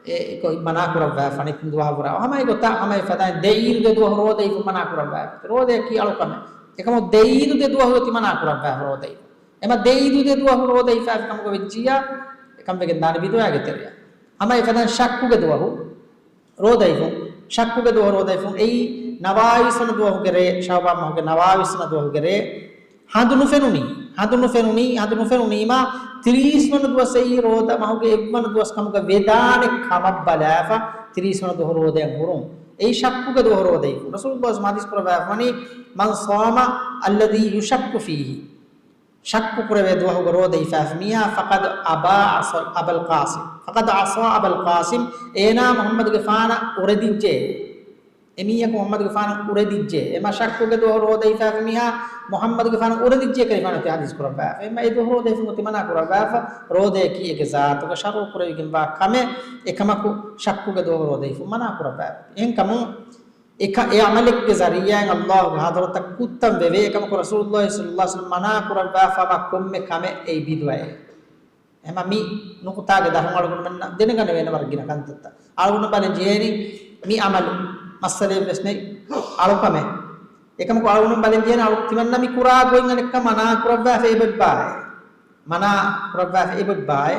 އެ، އެ މަނާ ކުރައްވާފަ ނިކުން ދުވަހަށް ވުރެ. ހަމަ އެގޮތަށް ހަމަ އެފަދައިން ދެ އީދު ދެ ދުވަހު ރޯދަ ހިފުން މަނާ ކުރައްވާފަ. ރޯދައަކީ އަޅުކަމެއް. އެކަމު ދެ އީދު ދެ ދުވަހު އޮތީ މަނާ ކުރައްވާފަ ރޯދަ ހިފުން. އެމަ ދެ އީދު ދެ ދުވަހު ރޯދަ ހިފާފި ކަމުގަ ވެއްޖިއްޔާ، އެކަން ވެގެން ދާނެ ބިދުޢައިގެ ތެރެއަށް. ހަމަ އެފަދައިން ޝައްކުގެ ދުވަހު ރޯދަ ހިފުން، ޝައްކުގެ ދުވަހު ރޯދަ ހިފުން، އެއީ ނަވާވީސް ވަނަ ދުވަހުގެ ރޭ، ޝަޢުބާން މަހުގެ ނަވާވީސް ވަނަ ދުވަހުގެ ރޭ. ހަނދު ނުފެނުނީ، ހަނދު ނުފެނުނީ، ހަނދު ނުފެނުނީމާ ތިރީސް ވަނަ ދުވަސް އެއީ ރޯދަ މަހުގެ އެއްވަނަ ދުވަސް ކަމުގަ ވެދާނެ ކަމަށް ބަލާފަ، ތިރީސް ވަނަ ދުވަހު ރޯދައިން ހުރުން. އެއީ ޝައްކުގެ ދުވަހު ރޯދަ ހިފުން. ރަސޫލުﷲ ޙަދީޘް ކުރައްވާފަ ވަނީ، "މަން ޞާމަ އައްލަޛީ ޔުޝައްކު ފީހި." ޝައްކު ކުރެވޭ ދުވަހުގަ ރޯދަ ހިފާފި މީހާ، "ފަޤަދް އަބާ އަޞަ-، އަބަލް ޤާސިމް." ފަޤަދް ޢަޞާ އަބަލް ޤާސިމް، އޭނާ މުޙައްމަދުގެފާނަށް އުރެދިއްޖެ. އެމީހަކު މުޙައްމަދުގެފާނަށް އުރެދިއްޖެ. އެމަ ޝައްކުގެ ދުވަހު ރޯދަ ހިފާފި މީހާ މުޙައްމަދުގެފާނަށް އުރެދިއްޖެ ކަލޭގެފާނު ޙަދީޘް ކުރައްވާފަ. އެމަ އެ ދުވަހު ރޯދަ ހިފުން އޮތީ މަނާ ކުރައްވާފަ، ރޯދައަކީ އޭގެ ޒާތުގަ ޝަރުޢު ކުރެވިގެންވާ ކަމެއް. އެކަމަކު ޝައްކުގެ ދުވަހު ރޯދަ ހިފުން މަނާ ކުރައްވާފަ. އެހެންކަމުން އެކަ-، އެ ޢަމަލެއްގެ ޒަރީޢާއިން ﷲގެ ޙަޟްރަތަށް ކުއްތަން ވެވޭ. އެކަމަކު ރަސޫލުﷲ ޞައްލަﷲ ޢަލައިހި ވަސައްލަމަ މަނާ ކުރައްވާފަވާ ކޮންމެ ކަމެއް އެއީ ބިދުޢައެއް. އެހެންމަ މި ނުކުތާގެ ދަށުން އަޅުގަނޑުމެންނަށް ދެނެގަނެވޭނެ ވަރަށް ގިނަ ކަންތައްތައް. އަޅުގަނޑު ބަލަން ޖެހޭނީ މި ޢަމަލު މައްސަލައެއް ވެސް ނެތް އަޅުކަމެއް. އެކަމަކު އަޅުގަނޑު ބަލަން ޖެހޭނީ އަޅު ތިމަންނަ މި ކުރާ ގޮތް އަނެއްކާ މަނާ ކުރައްވާފަ އެބައްބާއޭ. މަނާ ކުރައްވާފަ އެބައްބާއޭ.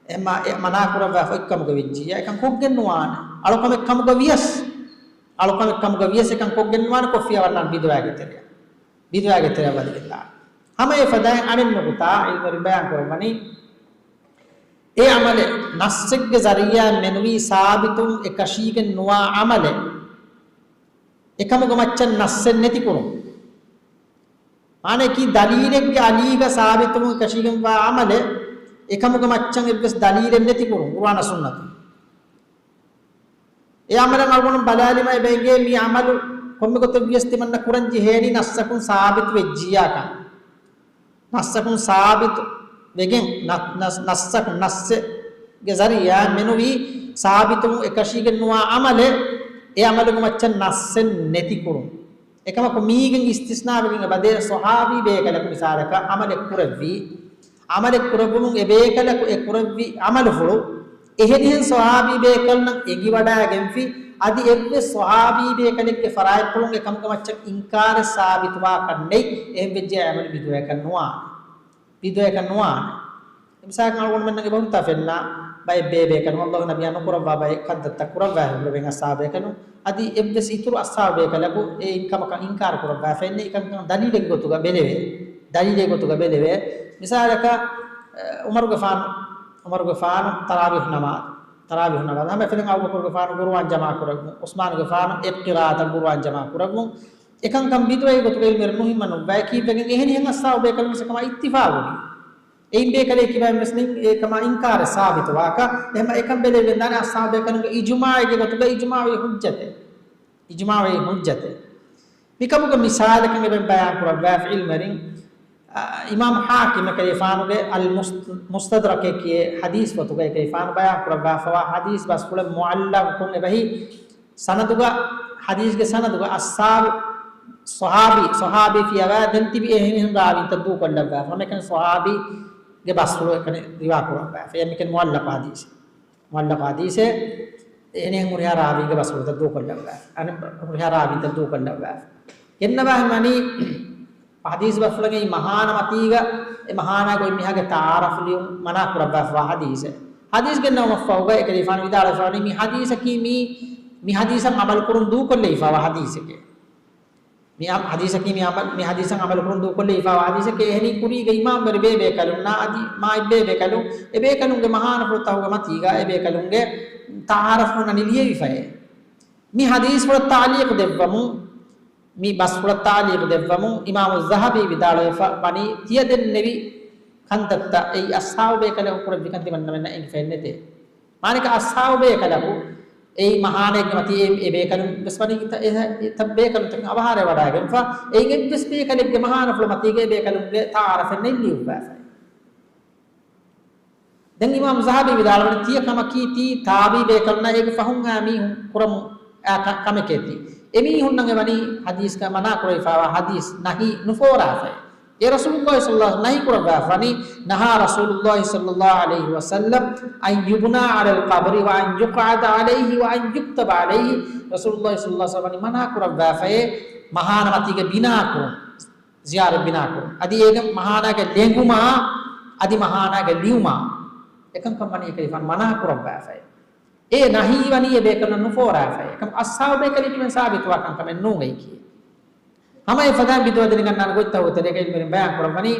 އެހެންމަ އެ މަނާ ކުރައްވާފަ އޮތްކަމުގަ ވެއްޖިއްޔާ އެކަން ކޮށްގެން ނުވާނެ. އަޅުކަމެއް ކަމުގަ ވިޔަސް، އަޅުކަމެއް ކަމުގަ ވިޔަސް އެކަން ކޮށްގެން ނުވާނެ، ކޮށްފިޔަވަންނާނެ ބިދުޢާގެ ތެރެއަށް. ބިދުޢާގެ ތެރެއަށް ވަދެގެންދާނެ. ހަމަ އެފަދައިން އަނެއް ނުކުތާ ޢިލްމުވެރިން ބަޔާން ކުރައްވަނީ، އެ ޢަމަލެއް ނައްސެއްގެ ޒަރީޢާއިން މެނުވީ ސާބިތުވުން އެކަށީގެން ނުވާ ޢަމަލެއް، އެކަމުގެ މައްޗަށް ނައްސެއް ނެތިކުރުން. މާނައަކީ ދަލީލެއްގެ އަލީގަ ސާބިތުވުން އެކަށީގެންވާ ޢަމަލެއް، އެކަމުގެ މައްޗަށް އެއްވެސް ދަލީލެއް ނެތިކުރުން، ޤުރުއާނާ ސުންނަތުން. އެ ޢަމަލަށް އަޅުގަނޑު ބަލާލީމަ އެބަ އެނގޭ މި ޢަމަލު ކޮންމެ ގޮތެއް ވިޔަސް ތިމަންނަ ކުރަން ޖެހޭނީ ނައްސަކުން ސާބިތު ވެއްޖިއްޔާކަން. ނައްސަކުން ސާބިތު ވެގެން، ނަ-، ނަ-، ނައްސަކުން، ނައްސެއްގެ ޒަރީޢާއިން މެނުވީ ސާބިތުވުން އެކަށީގެން ނުވާ ޢަމަލެއް، އެ ޢަމަލުގެ މައްޗަށް ނައްސެއް ނެތިކުރުން. އެކަމަކު މީގެން އިސްތިސްނާވެގެން އެބަދޭ ޞަޙާބީ ބޭކަލަކު މިސާލަކަށް ޢަމަލެއް ކުރެއްވީ. ޢަމަލެއް ކުރެއްވުމުން އެ ބޭކަލަކު އެ ކުރެއްވި ޢަމަލުފުޅު އެހެނިހެން ޞަޙާބީ ބޭކަލުންނަށް އެނގިވަޑައިގެންފި، އަދި އެއްވެސް ޞަޙާބީ ބޭކަލެއްގެ ފަރާތްޕުޅުން އެކަމުގެ މައްޗަށް އިންކާރެއް ސާބިތުވާކަށް ނެތް. އެހެން ވެއްޖެ އެ ޢަމަލު ބިދުޢައެއްކަން ނުވާނެ. ބިދުޢައެއްކަން ނުވާނެ. މިސާލަކަށް އަޅުގަނޑުމެންނަށް އެބަހުރިތާ ފެންނަ ބައެއް ބޭބޭކަލުން ﷲ ނަބިއްޔާ ނުކުރައްވާ ބައެއް ކަންތައްތައް ކުރައްވާ ހުރި އަޞްޙާބޭކަލުން. އަދި އެއްވެސް އިތުރު އަޞްޙާބޭކަލަކު އެ ކަމަކަށް އިންކާރު ކުރައްވާފައެއް ނެތް. އެކަންކަން ދަލީލެއްގެ ގޮތުގަ ބެލެވޭ. ދަލީލެއްގެ ގޮތުގަ ބެލެވޭ. މިސާލަކަށް، އެ، ޢުމަރުގެފާނު، ޢުމަރުގެފާނު ތަރާވީޙު ނަމާދު، ތަރާވީޙު ނަމާދު. ހަމަ އެފަދައިން އަބޫބަކުރުގެފާނު ޤުރުއާން ޖަމާ ކުރެއްވުން، ޢުސްމާނުގެފާނު އެއް ޤިރާއަތަށް ޤުރުއާން ޖަމާ ކުރެއްވުން. އެކަންކަން ބިދުޢައެއް ގޮތުގައި ޢިލްމުވެރިން ނުހިންމަނުއްވާ އެކީއްވެގެން އެހެނިހެން އަޞްޙާބު ބޭކަލުން ވެސް އެކަމާ އިއްތިފާޤުވި. އެއިން ބޭކަލެއް ކިބައިން ވެސް ނެތް އެކަމާ އިންކާރެއް ސާބިތުވާކަށް. އެހެންމަ އެކަން ބެލެވިގެން ދާނެ އަޞްޙާބު ބޭކަލުންގެ އިޖުމާޢުގެ ގޮތުގައި އިޖުމާޢުވެރި ޙުއްޖަތެއް. އިޖުމާޢުވެރި ޙުއްޖަތެއް. މިކަމުގެ މިސާލަކަށް އެބަ ބަޔާން ކުރައްވާފަ ޢިލްމުވެރިން އާ، އިމާމު ޙާކިމް އެކަލޭފާނުގެ އަލް މުސް-، މުސްތަދްރަކެއް ކިޔޭ ޙަދީޘް ފޮތުގައި އެކަލޭފާނު ބަޔާން ކުރައްވާފަވާ ޙަދީޘް ބަސްފުޅެއް މުޢައްލަޤުކޮށް އެބަހީ، ސަނަދުގަ، ޙަދީޘްގެ ސަނަދުގަ އައްސާބު ޞަޙާބީ، ޞަޙާބީ ފިޔަވާ ދެން ތިބި އެހެނިހެން ރާވީންތައް ދޫކޮށްލައްވާފަ. ހަމައެކަނި ޞަޙާބީގެ ބަސްފުޅު އެކަނި ރިވާ ކުރައްވާފަ. އެ މިކަނި މުޢައްލަޤު ޙަދީޘެއް. މުޢައްލަޤު ޙަދީޘެއް އެހެނިހެން ހުރިހާ ރާވީގެ ބަސްފުޅުތައް ދޫކޮށްލައްވާފަ. އަނެއް ހުރިހާ ރާވީންތައް ދޫކޮށްލައްވާފަ. ގެންނަވާހެން ވަނީ ޙަދީޘް ބަސްފުޅަކީ މަހާނަ މަތީގަ އެ މަހާނާގެ އޮތް މީހާގެ ތަޢާރަފު ލިޔުން މަނާ ކުރައްވާފަވާ ޙަދީޘެއް. ޙަދީޘް ގެންނަވުމަށްފަހުގަ އެކަލޭފާނު ވިދާޅުވެފަވަނީ މި ޙަދީޘަކީ މީ، މި ޙަދީޘަށް ޢަމަލު ކުރުން ދޫކޮށްލެވިފަވާ ޙަދީޘެކޭ. މި އަ-، ޙަދީޘަކީ މި ޢަމަލު، މި ޙަދީޘަށް ޢަމަލު ކުރުން ދޫކޮށްލެވިފަވާ ޙަދީޘެކޭ. އެހެނީ ކުރީގެ އިމާމްވެރި ބޭބޭކަލުންނާ އަދި މާތް ބޭބޭކަލުން އެ ބޭކަލުންގެ މަހާނަފުޅުތަކުގެ މަތީގަ އެ ބޭކަލުންގެ ތަޢާރަފު ނަން ލިޔެވިފައޭ. މި ޙަދީޘްފުޅަށް ތަޢުލީޤު ދެއްވަމުން، މި ބަސްފުޅަށް ތަޢުލީޤު ދެއްވަމުން އިމާމު ޒަހަބީ ވިދާޅުވެފަ ވަނީ ތިޔަ ދެންނެވި ކަންތައްތައް އެއީ އަޞްޙާބު ބޭކަލަކު ކުރެއްވިކަން ތިމަންނަމެންނަށް އެނގިފައެއް ނެތޭ. މާނައަކީ އަޞްޙާބު ބޭކަލަކު އެއީ މަހާނައެއްގެ މަތީ އެ، އެ ބޭކަލުން ވެސް ވަނީ އެތައް، އެ، އެތައް ބޭކަލުންތަކެއް އަވަހާރަވެވަޑައިގެންފަ. އެއިން އެއްވެސް ބޭކަލެއްގެ މަހާނަފުޅު މަތީގައި ބޭކަލުންގެ ތަޢާރަފެއް ނެތް ލިޔުއްވާފައި. ދެން އިމާމު ޒަހަބީ ވިދާޅުވަނީ ތިޔަ ކަމަކީ ތީ ތާބިޢީ ބޭކަލުންނާ އޭގެ ފަހުން އާ މީހުން ކުރަމުން އާ ކަ-، ކަމެކޭ ތީ. އެމީހުންނަށް އެވަނީ ޙަދީޘްގަ މަނާ ކުރެވިފަވާ ޙަދީޘް ނަހީ ނުފޯރާފައި. އެ ރަސޫލުﷲ ޞައްލަﷲ ޢަލައިހި ވަސައްލަމް ނަހީ ކުރައްވާފަ ވަނީ، نهى رسول الله صلى الله عليه وسلم أن يبنى على القبر وأن يقعد عليه وأن يكتب عليه. ރަސޫލުﷲ ޞައްލަﷲ ޢަލައިހި ވަސައްލަމް ވަނީ މަނާ ކުރައްވާފައޭ މަހާނަ މަތީގަ ބިނާ ކުރުން، ޒިޔާރަތް ބިނާ ކުރުން. އަދި އޭގެ މަހާނާގަ ލެނގުމާ، އަދި މަހާނާގަ ލިޔުމާ، އެކަންކަން ވަނީ އެކަލޭފާނު މަނާ ކުރައްވާފައޭ. އެ ނަހީ ވަނީ އެ ބޭކަލުންނަށް ނުފޯރާފައި. އެކަމަ އަޞްޙާބު ބޭކަލެއްގެ ސާބިތުވާ ކަންކަމެއް ނޫން އެއީކީ. ހަމަ އެފަދައިން ބިދުޢަ ދެނެގަންނާނެ ގޮތްތަކުގެ ތެރޭގައި އިލްމުވެރިން ބަޔާން ކުރައްވަނީ،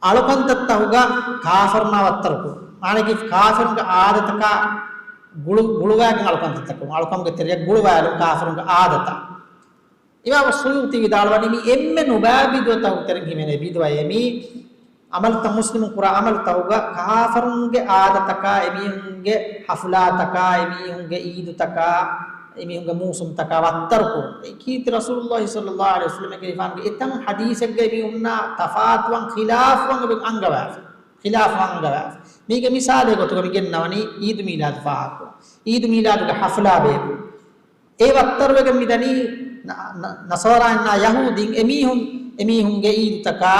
އަޅުކަންތައްތަކުގަ ކާފަރުންނާ ވައްތަރުކުރުން. މާނައަކީ ކާފަރުންގެ އާދަތަކާ ގުޅު-، ގުޅުވާގެން އަޅުކަންތައްތައް ކުރުން. އަޅުކަމުގެ ތެރެއަށް ގުޅުވާލުން ކާފަރުންގެ އާދަތައް. އިމާމު ސުޔޫޠީ ވިދާޅުވަނީ މި އެންމެ ނުބައި ބިދުޢަތަކުގެ ތެރެއިން ހިމެނޭ ބިދުޢައޭ މީ. އަމަލުތައް މުސްލިމުން ކުރާ އަމަލުތަކުގަ ކާފަރުންގެ އާދަތަކާ، އެމީހުންގެ ޙަފްލާތަކާ، އެމީހުންގެ ޢީދުތަކާ، އެމީހުންގެ މޫސުމްތަކާ ވައްތަރުކުރުން. އެ ކީރިތި ރަސޫލުﷲ ޞައްލަﷲ ޢަލައިހި ވަސައްލަމްގެ އެކަލޭފާނުގެ އެތައް ޙަދީޘެއްގައި މި ހުންނަ ތަފާތުވާން ޚިލާފުވާން އެބަ އަންގަވާފަ. ޚިލާފު އަންގަވާފަ. މީގެ މިސާލެއް ގޮތުގަ މި ގެންނަވަނީ ޢީދު މީލާދު ފާހަގަކުރުން. ޢީދު މީލާދުގެ ޙަފްލާ ބޭއްވުން. އެ ވައްތަރުވެގެން މިދަނީ ނަ-، ނަ-، ނަޞާރާއިންނާ ޔަހޫދީން އެމީހުން، އެމީހުންގެ ޢީދުތަކާ،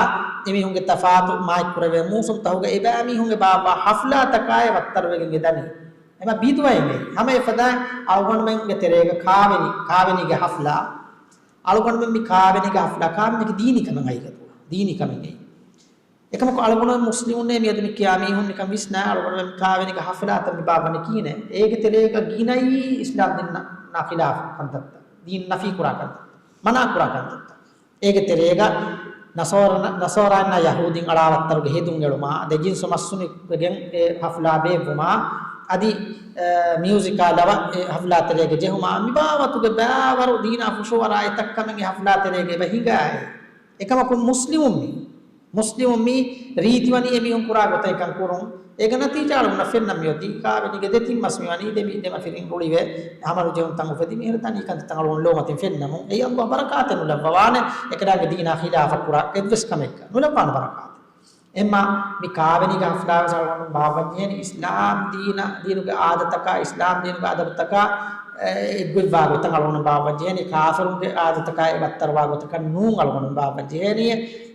އެމީހުންގެ ތަފާތު މާތްކުރެވޭ މޫސުމްތަކުގަ އެބައިމީހުން އެބާއްވާ ޙަފްލާތަކާއި ވައްތަރުވެގެން އެ ދަނީ. އެމަ ބިދުޢައެއް ނެތް. ހަމަ އެފަދައިން އަޅުގަނޑުމެންގެ ތެރޭގަ ކާވެނި، ކާވެނީގެ ޙަފްލާ. އަޅުގަނޑުމެން މި ކާވެނީގެ ޙަފްލާ ކާވެނީގެ ދީނީ ކަމެއް ހަގީގަތުގަ. ދީނީ ކަމެއް ނެތް. އެކަމަކު އަޅުގަނޑު މުސްލިމުންނޭ މިއަދު މި ކިޔާ މީހުން ނިކަން ވިސްނާ އަޅުގަނޑު މި ކާވެނީގެ ޙަފްލާތައް މި ބާއްވަނީ ކިހިނެއް؟ އޭގެ ތެރޭގަ ގިނައީ އިސްލާމް ދީންނާ ޚިލާފު ކަންތައްތައް، ދީން ނަފީ ކުރާ ކަންތައްތައް، މަނާ ކުރާ ކަންތައްތައް. އޭގެ ތެރޭގަ ނަޞާރާ-، ނަޞާރާއިންނާ ޔަހޫދީން އަޅާ ވައްތަރުގެ ހެދުން އެޅުމާ، ދެ ޖިންސު މައްސުނިވެގެން އެ ޙަފްލާ ބޭއްވުމާ، އަދި، އެ، މިއުޒިކާ ލަވަ އެ ޙަފްލާ ތެރޭގަ ޖެހުމާ، މި ބާވަތުގެ ބައިވަރު ދީނާ ފުށުއަރާ އެތައް ކަމެއް އެ ޙަފްލާ ތެރޭގަ އެބަ ހިނގާއި. އެކަމަކު މުސްލިމުން މީ، މުސްލިމުން މީ ރީތިވަނީ އެމީހުން ކުރާ ގޮތަށް ކަން ކުރުން. އޭގެ ނަތީޖާ އަޅުގަނޑަށް ފެންނަ މިއޮތީ ކާވެނީގެ ދެތިން މަސް މިވަނީ ދެ މި-، ދެ މަފިރިން ރުޅިވެ، ހަމަނުޖެހުންތައް އުފެދި މިހިރަ ދަނީ ކަންތައްތައް އަޅުގަނޑު ލޯމަތިން ފެންނަމުން. އެއީ ﷲ ބަރަކާތެއް ނުލައްވަވާނެ، އެކަލާނގެ ދީނާ ޚިލާފަށް ކުރާ އެއްވެސް ކަމެއްގަ ނުލައްވާނެ ބަރަކާތެއް. އެމާ މި ކާވެނީގެ ޙަފްލާވެސް އަޅުގަނޑު ބާއްވަން ޖެހޭނީ އިސްލާމް ދީނަށް، ދީނުގެ އާދަތަކާ، އިސްލާމް ދީނުގެ އަދަބުތަކާ، އެ، އެއްގޮތްވާ ގޮތަށް އަޅުގަނޑު ބާއްވަން ޖެހޭނީ. ކާފަރުންގެ އާދަތަކާ އެ ވައްތަރުވާ ގޮތަކަށް ނޫން އަޅުގަނޑު ބާއްވަން ޖެހޭނީ.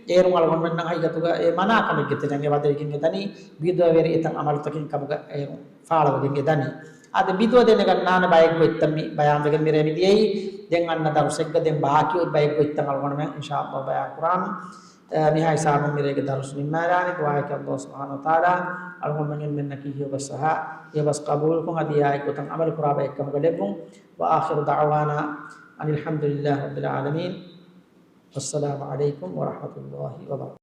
އޭރުން އަޅުގަނޑުމެންނަށް ހަގީގަތުގަ އެ މަނާ ކަމެއްގެ ތެރެއިން އެ ވަދެވިގެން އެ ދަނީ ބިދުޢަވެރި އެތައް އަމަލުތަކެއް ކަމުގަ އޭރުން ފާޅުވެގެން އެ ދަނީ. އާދެ، ބިދުޢަ ދެނެގަންނާނެ ބައެއް ގޮތްތައް މި ބަޔާންވެގެން މިރޭ މި ދިޔައީ. ދެން އަންނަ ދަރުސެއްގަ ދެން ބާކީ އޮތް ބައެއް ގޮތްތައް އަޅުގަނޑުމެން އިންޝާﷲ ބަޔާން ކުރާނަން. އަ، މިހާ ހިސާބުން މިރޭގެ ދަރުސް ނިންމާލާނީ. ދުޢާއަކީ ﷲ ސުބްޙާނަހޫ ވަތަޢާލާ އަޅުގަނޑުމެން އެންމެންނަކީ ހެޔޮބަސް އަހާ، ހެޔޮބަސް ޤަބޫލުކޮށް އަދި އެއާއެއް ގޮތަށް ޢަމަލު ކުރާ ބައެއް ކަމުގަ ލެއްވުން. وآخر دعوانا أن الحمد لله رب العالمين. والسلام عليكم ورحمة الله وبركاته.